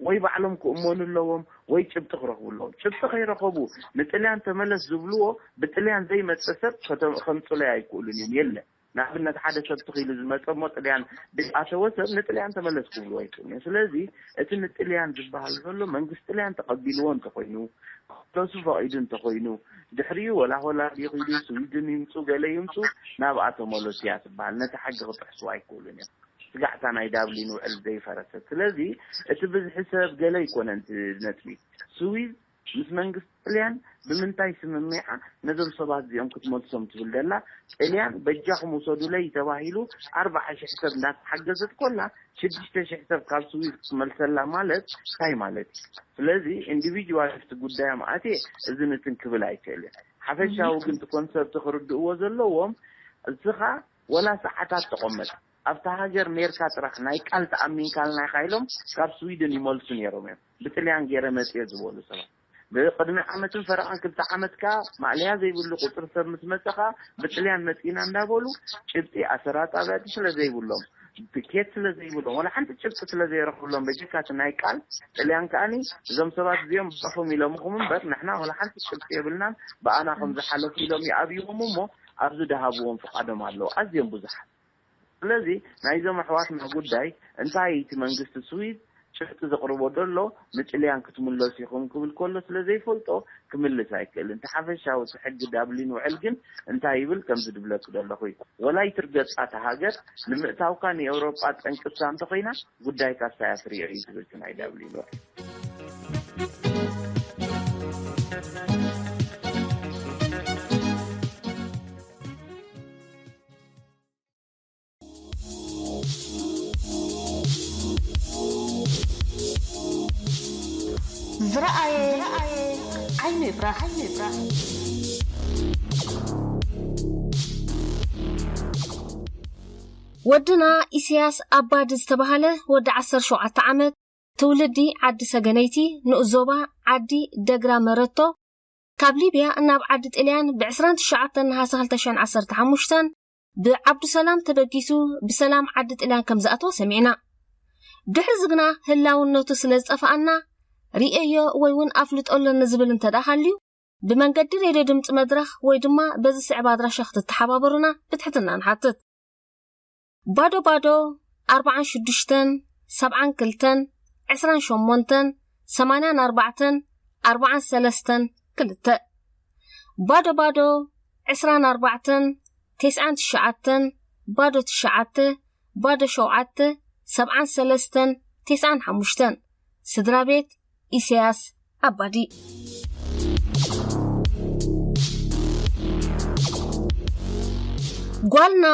ወይ ባዕሎም ክእመኑ ኣለዎም፣ ወይ ጭብጢ ክረኽቡ ኣለዎም። ጭብጢ ከይረኸቡ ንጥልያን ተመለስ ዝብልዎ፣ ብጥልያን ዘይመጸ ሰብ ከተ-፣ ከምጽለይ ኣይክእሉን እዮም። የለ። ንኣብነት ሓደ ሰብ ትኺሉ ዝመጸ እሞ ጥልያን ደይኣተወ ሰብ ንጥልያን ተመለስ ክብልዎ ኣይክእሉን እዮም። ስለዚ እቲ ንጥልያን ዝበሃል ዘሎ መንግስቲ ጥልያን ተቐቢልዎ እንተኾይኑ፣ ክመለሱ ፈቒዱ እንተኾይኑ፣ ድሕሪኡ ወላ ሆላንድ ይኺዱ፣ ስዊድን ይምጹ፣ ገለ ይምጹ፣ ናብኣ ተመለሱ እያ ትበሃል። ነቲ ሕጊ ክጥሕሱ ኣይክእሉን እዮም። ስጋዕታ ናይ ዳብሊን ውዕል ዘይፈረሰት። ስለዚ እቲ ብዝሒ ሰብ ገለ ኣይኮነን እቲ ነጥቢ። ስዊዝ ምስ መንግስቲ ጥልያን ብምንታይ ስምሚዓ ነዞም ሰባት እዚኦም ክትመልሶም ትብል ደላ? ጥልያን በጃኹም ውሰዱለይ ተባሂሉ ኣርባዓ ሽሕ ሰብ እንዳተሓገዘት ኮላ ሽዱሽተ ሽሕ ሰብ ካብ ስዊዝ ክትመልሰላ ማለት እንታይ ማለት እዩ? ስለዚ ኢንዲቪጁዋል እቲ ጉዳዮም ኣትየ እዚ ንትን ክብል ኣይክእልን። ሓፈሻዊ ግን እቲ ኮንሰፕት ክርድእዎ ዘለዎም፣ እስኻ ወላ ሰዓታት ተቐመጥ ኣብታ ሃገር ኔርካ ጥራሕ ናይ ቃል ተኣሚንካልና ኢኻ ኢሎም ካብ ስዊድን ይመልሱ ነይሮም እዮም። ብጥልያን ገይረ መፅየ ዝበሉ ሰባት ብቅድሚ ዓመትን ፈረቓን ክልተ ዓመት ከኣ ማእለያ ዘይብሉ ቁፅሪ ሰብ ምስ መፀኻ ብጥልያን መፂና እንዳበሉ ጭብጢ ኣሰራጣብዕቲ ስለ ዘይብሎም ትኬት ስለ ዘይብሎም ወላ ሓንቲ ጭብጢ ስለ ዘይረኽብሎም በጀካቲ ናይ ቃል ጥልያን ከኣኒ እዞም ሰባት እዚኦም ብኣፎም ኢሎምኹም እምበር ንሕና ወላ ሓንቲ ጭብጢ የብልናን ብኣና ከም ዝሓለፉ ኢሎም ይኣብይዎም እሞ ኣብዚ ድሃብዎም ፍቓዶም ኣለዉ ኣዝዮም ብዙሓት። ስለዚ ናይዞም ኣሕዋትና ጉዳይ እንታይ እቲ መንግስቲ ስዊዝ ጭብጢ ዘቕርቦ ዘሎ ንጥልያን ክትምለሱ ኢኹም ክብል ከሎ ስለ ዘይፈልጦ ክምልስ ኣይክእልን። እቲ ሓፈሻዊ እቲ ሕጊ ዳብሊን ውዕል ግን እንታይ ይብል ከምዚ ድብለኪ ዘለኹ እዩ። ወላ ይትርገጻ እታ ሃገር ንምእታውካ ንኤውሮጳ ጠንቂ እሳ እንተኾይና ጉዳይካ እሳ እያ ትሪኦ እዩ ዝብል እቲ ናይ ዳብሊን ውዕል። ዝረኣየ ዓይኑ ይብራህ። ወድና ኢሳያስ ኣባዲ ዝተባህለ ወዲ ዓሰርተ ሸውዓተ ዓመት ትውልዲ ዓዲ ሰገነይቲ ንኡስ ዞባ ዓዲ ደግራ መረቶ ካብ ሊብያ ናብ ዓዲ ጥልያን ብ ዕስራን ትሽዓተን ነሓሰ ክልተ ሽሕን ዓሰርተ ሓሙሽተን ብዓብዱሰላም ተበጊሱ ብሰላም ዓዲ ጥልያን ከም ዝኣተወ ሰሚዕና። ድሕሪ እዚ ግና ህላውነቱ ስለ ዝጠፍኣና ርእየዮ ወይ እውን ኣፍልጦ ኣለኒ ዝብል እንተ ደኣ ሃልዩ ብመንገዲ ሬድዮ ድምፂ መድረኽ ወይ ድማ በዚ ስዕብ ኣድራሻ ክትተሓባበሩና ብትሕትና ንሓትት። ባዶ ባዶ ኣርባዓን ሽዱሽተን ሰብዓን ክልተን ዕስራን ሸሞንተን ሰማንያን ኣርባዕተን ኣርባዓን ሰለስተን ክልተ። ባዶ ባዶ ዕስራን ኣርባዕተን ተስዓን ትሽዓተን ባዶ ትሽዓተ ባዶ ሸውዓተ ሰብዓን ሰለስተን ተስዓን ሓሙሽተን። ስድራ ቤት ኢሳያስ ኣባዲ። ጓልና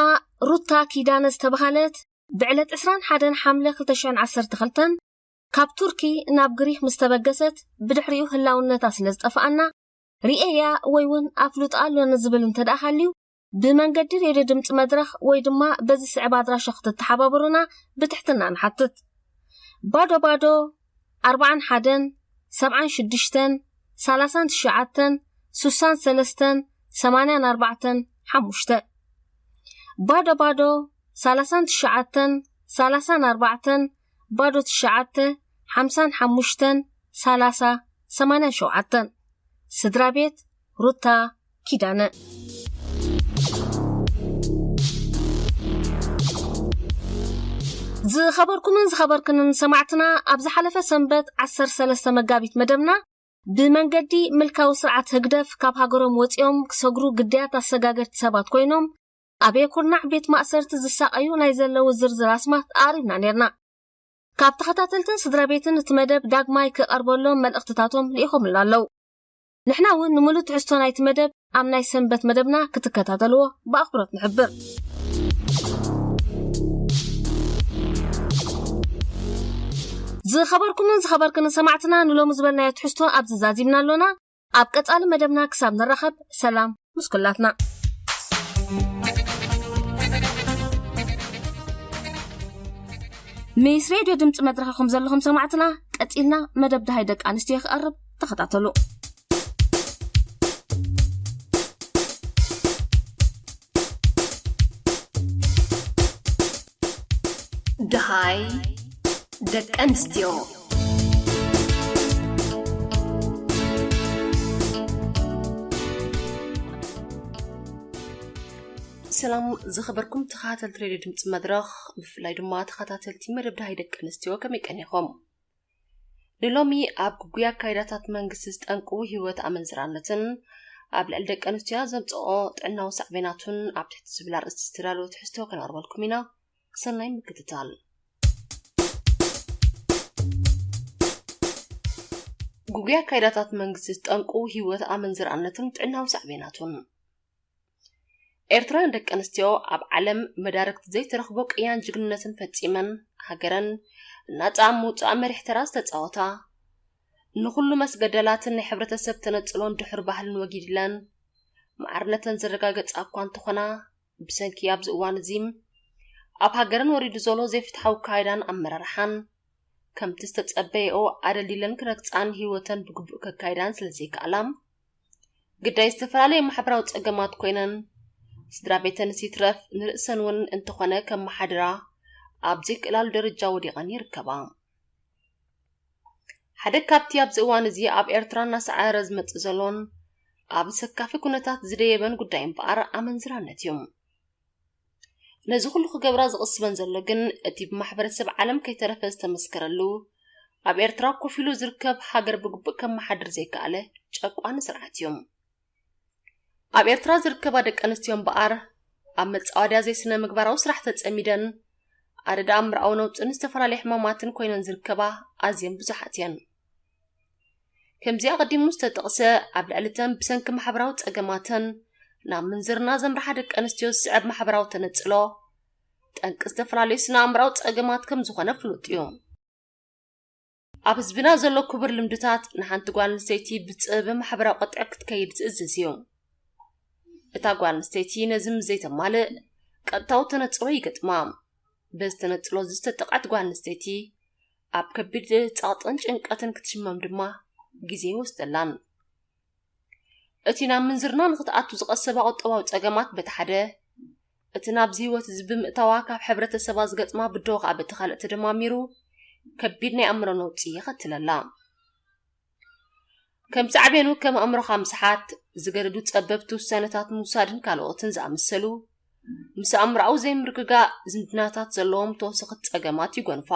ሩታ ኪዳነ ዝተባህለት ብዕለት ዕስራን ሓደን ሓምለ ክልተ ሽሕን ዓሰርተ ክልተን ካብ ቱርኪ ናብ ግሪክ ምስ ተበገሰት ብድሕሪኡ ህላውነታ ስለ ዝጠፍኣና ርእየያ ወይ እውን ኣፍልጦ ኣሎኒ ዝብል እንተ ደኣ ሃልዩ ብመንገዲ ሬድዮ ድምፂ መድረኽ ወይ ድማ በዚ ስዕብ ኣድራሻ ክትተሓባበሩና ብትሕትና ንሓትት። ባዶ ባዶ ኣርባዓን ሓደን ሰብዓን ሽዱሽተን ሰላሳን ትሽዓተን ሱሳን ሰለስተን ሰማንያን ኣርባዕተን ሓሙሽተ። ባዶ ባዶ ሰላሳን ትሽዓተን ሰላሳን ኣርባዕተን ባዶ ትሽዓተ ሓምሳን ሓሙሽተን ሰላሳ ሰማንያን ሸውዓተን። ስድራ ቤት ሩታ ኪዳነ። ዝኸበርኩምን ዝኸበርክንን ሰማዕትና፣ ኣብ ዝሓለፈ ሰንበት ዓሰርተ ሰለስተ መጋቢት መደብና ብመንገዲ ምልካዊ ስርዓት ህግደፍ ካብ ሃገሮም ወጺኦም ክሰግሩ ግዳያት ኣሰጋገርቲ ሰባት ኮይኖም ኣብ የኩርናዕ ቤት ማእሰርቲ ዝሳቐዩ ናይ ዘለዉ ዝርዝር ኣስማት ኣቕሪብና ኔርና። ካብ ተኸታተልትን ስድራ ቤትን እቲ መደብ ዳግማይ ክቐርበሎም መልእኽትታቶም ልኢኾምልና ኣለዉ። ንሕና እውን ንምሉእ ትሕዝቶ ናይቲ መደብ ኣብ ናይ ሰንበት መደብና ክትከታተልዎ ብኣኽብሮት ንሕብር። ዝኸበርኩምን ዝኸበርክን ሰማዕትና፣ ንሎሚ ዝበልናዮ ትሕዝቶ ኣብዚ ዛዚምና ኣሎና። ኣብ ቀጻሊ መደብና ክሳብ ንራኸብ፣ ሰላም ምስ ኩላትና። ምስ ሬድዮ ድምፂ መድረኽ ኢኹም ዘለኹም ሰማዕትና። ቀጺልና መደብ ደሃይ ደቂ ኣንስትዮ ክቐርብ፣ ተኸታተሉ። ደሃይ ደቂ ኣንስትዮ። ሰላም ዝኸበርኩም ተኸታተልቲ ሬድዮ ድምፂ መድረኽ፣ ብፍላይ ድማ ተኸታተልቲ መደብ ደሃይ ደቂ ኣንስትዮ፣ ከመይ ቀኒኹም? ንሎሚ ኣብ ግጉይ ኣካይዳታት መንግስቲ ዝጠንቁ ህይወት ኣመንዝራነትን ኣብ ልዕሊ ደቂ ኣንስትዮ ዘምጽኦ ጥዕናዊ ሳዕቤናቱን ኣብ ትሕቲ ዝብል ኣርእስቲ ዝተዳለወ ትሕዝቶ ከነቕርበልኩም ኢና። ሰናይ ምክትታል። ግጉይ ኣካይዳታት መንግስቲ ዝጠንቁ ህይወት ኣመንዝራነትን ጥዕናዊ ሳዕቤናቱን። ኤርትራውያን ደቂ ኣንስትዮ ኣብ ዓለም መዳርግቲ ዘይተረኽቦ ቅያን ጅግንነትን ፈጺመን፣ ሃገረን ናጻ ኣብ ምውጻእ መሪሕ ተራ ዝተጻወታ፣ ንኹሉ መስገደላትን ናይ ሕብረተሰብ ተነጽሎን ድሑር ባህልን ወጊድለን፣ ማዕርነተን ዘረጋገጻ እኳ እንተኾና፣ ብሰንኪ ኣብዚ እዋን እዚ ኣብ ሃገረን ወሪዱ ዘሎ ዘይፍትሓዊ ኣካይዳን ኣመራርሓን፣ ከምቲ ዝተጸበየኦ ኣደልዲለን ክረግጻን ህይወተን ብግቡእ ከካይዳን ስለ ዘይከኣላ፣ ግዳይ ዝተፈላለየ ማሕበራዊ ጸገማት ኮይነን፣ ስድራ ቤተንስ ይትረፍ ንርእሰን እውን እንተኾነ ከመሓድራ ኣብ ዘይክእላሉ ደረጃ ወዲቐን ይርከባ። ሓደ ካብቲ ኣብዚ እዋን እዚ ኣብ ኤርትራ እናሰዓረ ዝመጽእ ዘሎን ኣብ ኣሰካፊ ኩነታት ዝደየበን ጉዳይ እምበኣር ኣመንዝራነት እዩ። ነዚ ኩሉ ክገብራ ዝቕስበን ዘሎ ግን እቲ ብማሕበረሰብ ዓለም ከይተረፈ ዝተመስከረሉ፣ ኣብ ኤርትራ ኮፍ ኢሉ ዝርከብ ሃገር ብግቡእ ከመሓድር ዘይከኣለ ጨቋኒ ስርዓት እዩ። ኣብ ኤርትራ ዝርከባ ደቂ ኣንስትዮ እምበኣር፣ ኣብ መጻወድያ ዘይስነ ምግባራዊ ስራሕ ተጸሚደን፣ ኣደዳ ኣምራዊ ነውጽን ዝተፈላለየ ሕማማትን ኮይነን ዝርከባ ኣዝየን ብዙሓት እየን። ከምዚ ኣቐዲሙ ዝተጠቕሰ፣ ኣብ ልዕሊተን ብሰንኪ ማሕበራዊ ጸገማተን ናብ ምንዝርና ዘምርሓ ደቂ ኣንስትዮ ዝስዕብ ማሕበራዊ ተነጽሎ፣ ጠንቂ ዝተፈላለዩ ስነ ኣእምራዊ ጸገማት ከም ዝኾነ ፍሉጥ እዩ። ኣብ ህዝብና ዘሎ ክቡር ልምድታት ንሓንቲ ጓል ኣንስተይቲ ብጽበበ ማሕበራዊ ቅጥዒ ክትከይድ ዝእዝዝ እዩ። እታ ጓል ኣንስተይቲ ነዚ ምስ ዘይተማልእ፣ ቀጥታዊ ተነጽሎ ይገጥማ። በዚ ተነጽሎ ዝተጠቕዐት ጓል ኣንስተይቲ፣ ኣብ ከቢድ ጸቕጥን ጭንቀትን ክትሽመም ድማ ግዜ ይወስደላን። እቲ ናብ ምንዝርና ንኽትኣቱ ዝቐሰባ ቁጠባዊ ጸገማት በቲ ሓደ፣ እቲ ናብዚ ህይወት እዚ ብምእታዋ ካብ ሕብረተሰባ ዝገጥማ ብድሆ ከኣ በቲ ካልእ ተደማሚሩ ከቢድ ናይ ኣእምሮ ነውጺ የኸትለላ። ከም ሳዕቤኑ ከም ኣእምሮኻ ምስሓት፣ ዝገደዱ ጸበብቲ ውሳነታት ምውሳድን ካልኦትን ዝኣመሰሉ ምስ ኣእምሮኣዊ ዘይምርግጋእ ዝምድናታት ዘለዎም ተወሰኽቲ ጸገማት ይጎንፋ።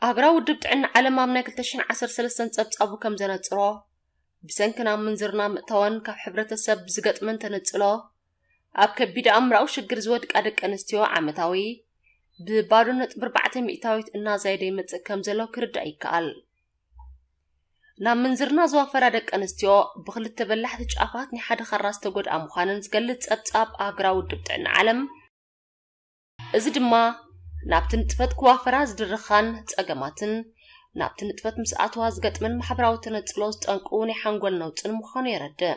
ኣህጉራዊ ውድብ ጥዕና ዓለም ኣብ ናይ ክልተ ሽሕን ዓሰርተ ሰለስተን ጸብጻቡ ከም ዘነጽሮ፣ ብሰንኪ ናብ ምንዝርና ምእታወን ካብ ሕብረተሰብ ብዝገጥመን ተነጽሎ፣ ኣብ ከቢድ ኣእምሮኣዊ ሽግር ዝወድቃ ደቂ ኣንስትዮ ዓመታዊ ብባዶ ነጥቢ ኣርባዕተ ሚእታዊት እናዛየደ ይመጽእ ከም ዘሎ ክርዳእ ይከኣል። ናብ ምንዝርና ዝዋፈራ ደቂ ኣንስትዮ ብኽልተ በላሕቲ ጫፋት ናይ ሓደ ካራ ዝተጎድኣ ምዃነን ዝገልጽ ጸብጻብ ኣህጉራዊ ውድብ ጥዕና ዓለም፣ እዚ ድማ ናብቲ ንጥፈት ክዋፈራ ዝድርኻን ጸገማትን ናብቲ ንጥፈት ምስ ኣተዋ ዝገጥመን ማሕበራዊ ተነጽሎ ዝጠንቁ ናይ ሓንጎል ነውጽን ምዃኑ የረድእ።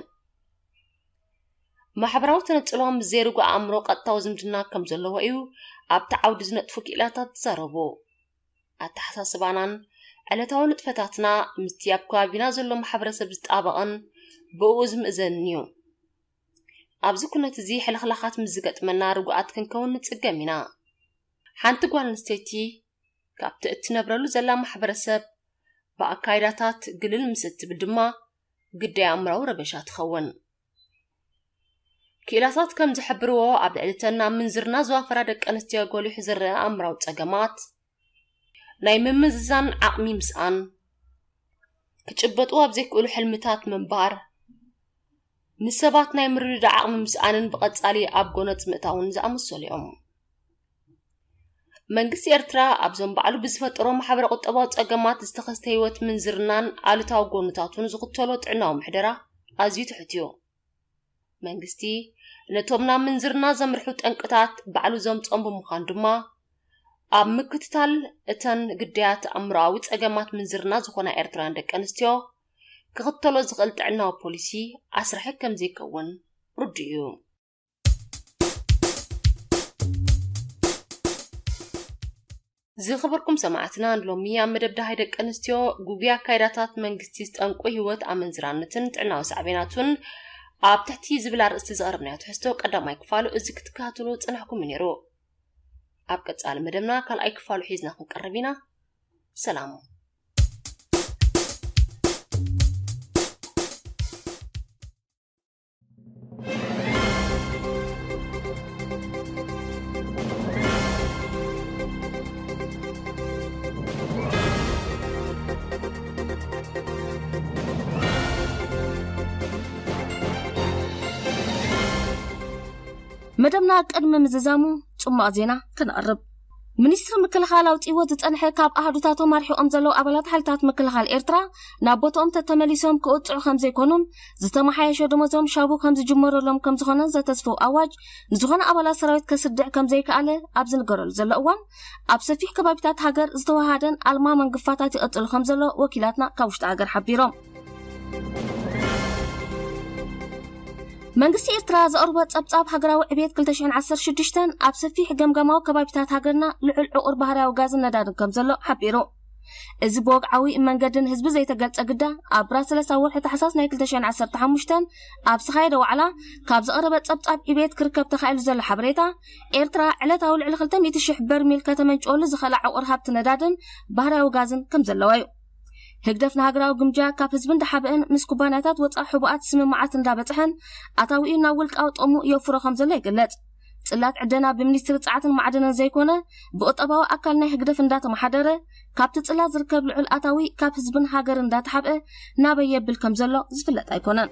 ማሕበራዊ ተነጽሎ ምስ ዘይርጉእ ኣእምሮ ቀጥታዊ ዝምድና ከም ዘለዎ እዩ ኣብቲ ዓውዲ ዝነጥፉ ክኢላታት ዝዛረቡ። ኣተሓሳስባናን ዕለታዊ ንጥፈታትና ምስቲ ኣብ ከባቢና ዘሎ ማሕበረሰብ ዝጣበቕን ብእኡ ዝምእዘንን እዩ። ኣብዚ ኩነት እዚ ሕልኽላኻት ምስ ዝገጥመና ርጉኣት ክንከውን ንጽገም ኢና። ሓንቲ ጓል ኣንስተይቲ ካብቲ እትነብረሉ ዘላ ማሕበረሰብ ብኣካይዳታት ግልል ምስ እትብል ድማ ግዳይ ኣእምራዊ ረበሻ ትኸውን። ክኢላታት ከም ዝሕብርዎ፣ ኣብ ልዕሊ እተን ናብ ምንዝርና ዝዋፈራ ደቂ ኣንስትዮ ጎሊሑ ዝረአ ኣእምራዊ ጸገማት፣ ናይ ምምዝዛን ዓቕሚ ምስኣን፣ ክጭበጡ ኣብ ዘይክእሉ ሕልምታት ምንባር፣ ንሰባት ናይ ምርድዳእ ዓቕሚ ምስኣንን ብቐጻሊ ኣብ ጎነጽ ምእታውን ዝኣመሰሉ እዮም። መንግስቲ ኤርትራ ኣብዞም ባዕሉ ብዝፈጠሮ ማሕበረ ቁጠባዊ ጸገማት ዝተኸስተ ህይወት ምንዝርናን ኣሉታዊ ጎንታቱን ዝኽተሎ ጥዕናዊ ምሕደራ ኣዝዩ ትሑት እዩ። መንግስቲ ነቶም ናብ ምንዝርና ዘምርሑ ጠንቅታት ባዕሉ ዘምጾም ብምዃን ድማ፣ ኣብ ምክትታል እተን ግዳያት ኣእምሮኣዊ ጸገማት ምንዝርና ዝኾና ኤርትራውያን ደቂ ኣንስትዮ ክኽተሎ ዝኽእል ጥዕናዊ ፖሊሲ ኣስራሒ ከም ዘይከውን ርዱእ እዩ። ዝኸበርኩም ሰማዕትና፣ ንሎሚ ኣብ መደብ ደሃይ ደቂ ኣንስትዮ፣ ጉጉይ ኣካይዳታት መንግስቲ ዝጠንቁ ህይወት ኣመንዝራነትን ጥዕናዊ ሳዕቤናቱን ኣብ ትሕቲ ዝብል ኣርእስቲ ዘቕረብናዮ ትሕዝቶ ቀዳማይ ክፋሉ እዚ ክትከታተሉ ጽናሕኩም ነይሩ። ኣብ ቀጻሊ መደብና ካልኣይ ክፋሉ ሒዝና ክንቀርብ ኢና። ሰላም። መደብና ቅድሚ ምዝዛሙ ጽማቕ ዜና ከነቕርብ። ሚኒስትሪ ምክልኻል ኣውጺእዎ ዝጸንሐ ካብ ኣሃዱታቶም ኣርሒቖም ዘለዉ ኣባላት ሓይልታት ምክልኻል ኤርትራ ናብ ቦታኦም ተተመሊሶም ክቕጽዑ ከም ዘይኮኑን ዝተመሓየሸ ደሞዞም ሻቡ ከም ዝጅመረሎም ከም ዝኾነን ዘተስፍው ኣዋጅ ንዝኾነ ኣባላት ሰራዊት ከስድዕ ከም ዘይከኣለ ኣብ ዝንገረሉ ዘሎ እዋን ኣብ ሰፊሕ ከባቢታት ሃገር ዝተወሃደን ኣልማ መንግፋታት ይቐጽሉ ከም ዘሎ ወኪላትና ካብ ውሽጢ ሃገር ሓቢሮም። መንግስቲ ኤርትራ ዘቕርቦ ጸብጻብ ሃገራዊ ዕብየት ክልተ ሽሕን ዓሰርተ ሽዱሽተን ኣብ ሰፊሕ ገምጋማዊ ከባቢታት ሃገርና ልዑል ዕቑር ባህርያዊ ጋዝን ነዳድን ከም ዘሎ ሓቢሩ። እዚ ብወግዓዊ መንገድን ህዝቢ ዘይተገልጸ ግዳ ኣብ ብራሰለስ ኣብ ወርሒ ታሕሳስ ናይ ክልተ ሽሕን ዓሰርተ ሓሙሽተን ኣብ ዝኻየደ ዋዕላ ካብ ዘቕረበ ጸብጻብ ዕብየት ክርከብ ተኻኢሉ ዘሎ ሓበሬታ፣ ኤርትራ ዕለታዊ ልዕሊ ክልተ ሚእቲ ሽሕ በርሚል ከተመንጭወሉ ዝኽእላ ዕቑር ሃብቲ ነዳድን ባህርያዊ ጋዝን ከም ዘለዋ እዩ። ህግደፍ ንሃገራዊ ግምጃ ካብ ህዝቢ እንዳሓበአን ምስ ኩባንያታት ወጻኢ ሕቡኣት ስምምዓት እንዳበጽሐን ኣታዊኡ ናብ ውልቃዊ ጥቕሙ የፍሮ ከም ዘሎ ይግለጽ። ጽላት ዕደና ብሚኒስትሪ ጸዓትን ማዕድንን ዘይኮነ ብቁጠባዊ ኣካል ናይ ህግደፍ እንዳተመሓደረ ካብቲ ጽላት ዝርከብ ልዑል ኣታዊ ካብ ህዝብን ሃገርን እንዳተሓብአ ናበይ የብል ከም ዘሎ ዝፍለጥ ኣይኮነን።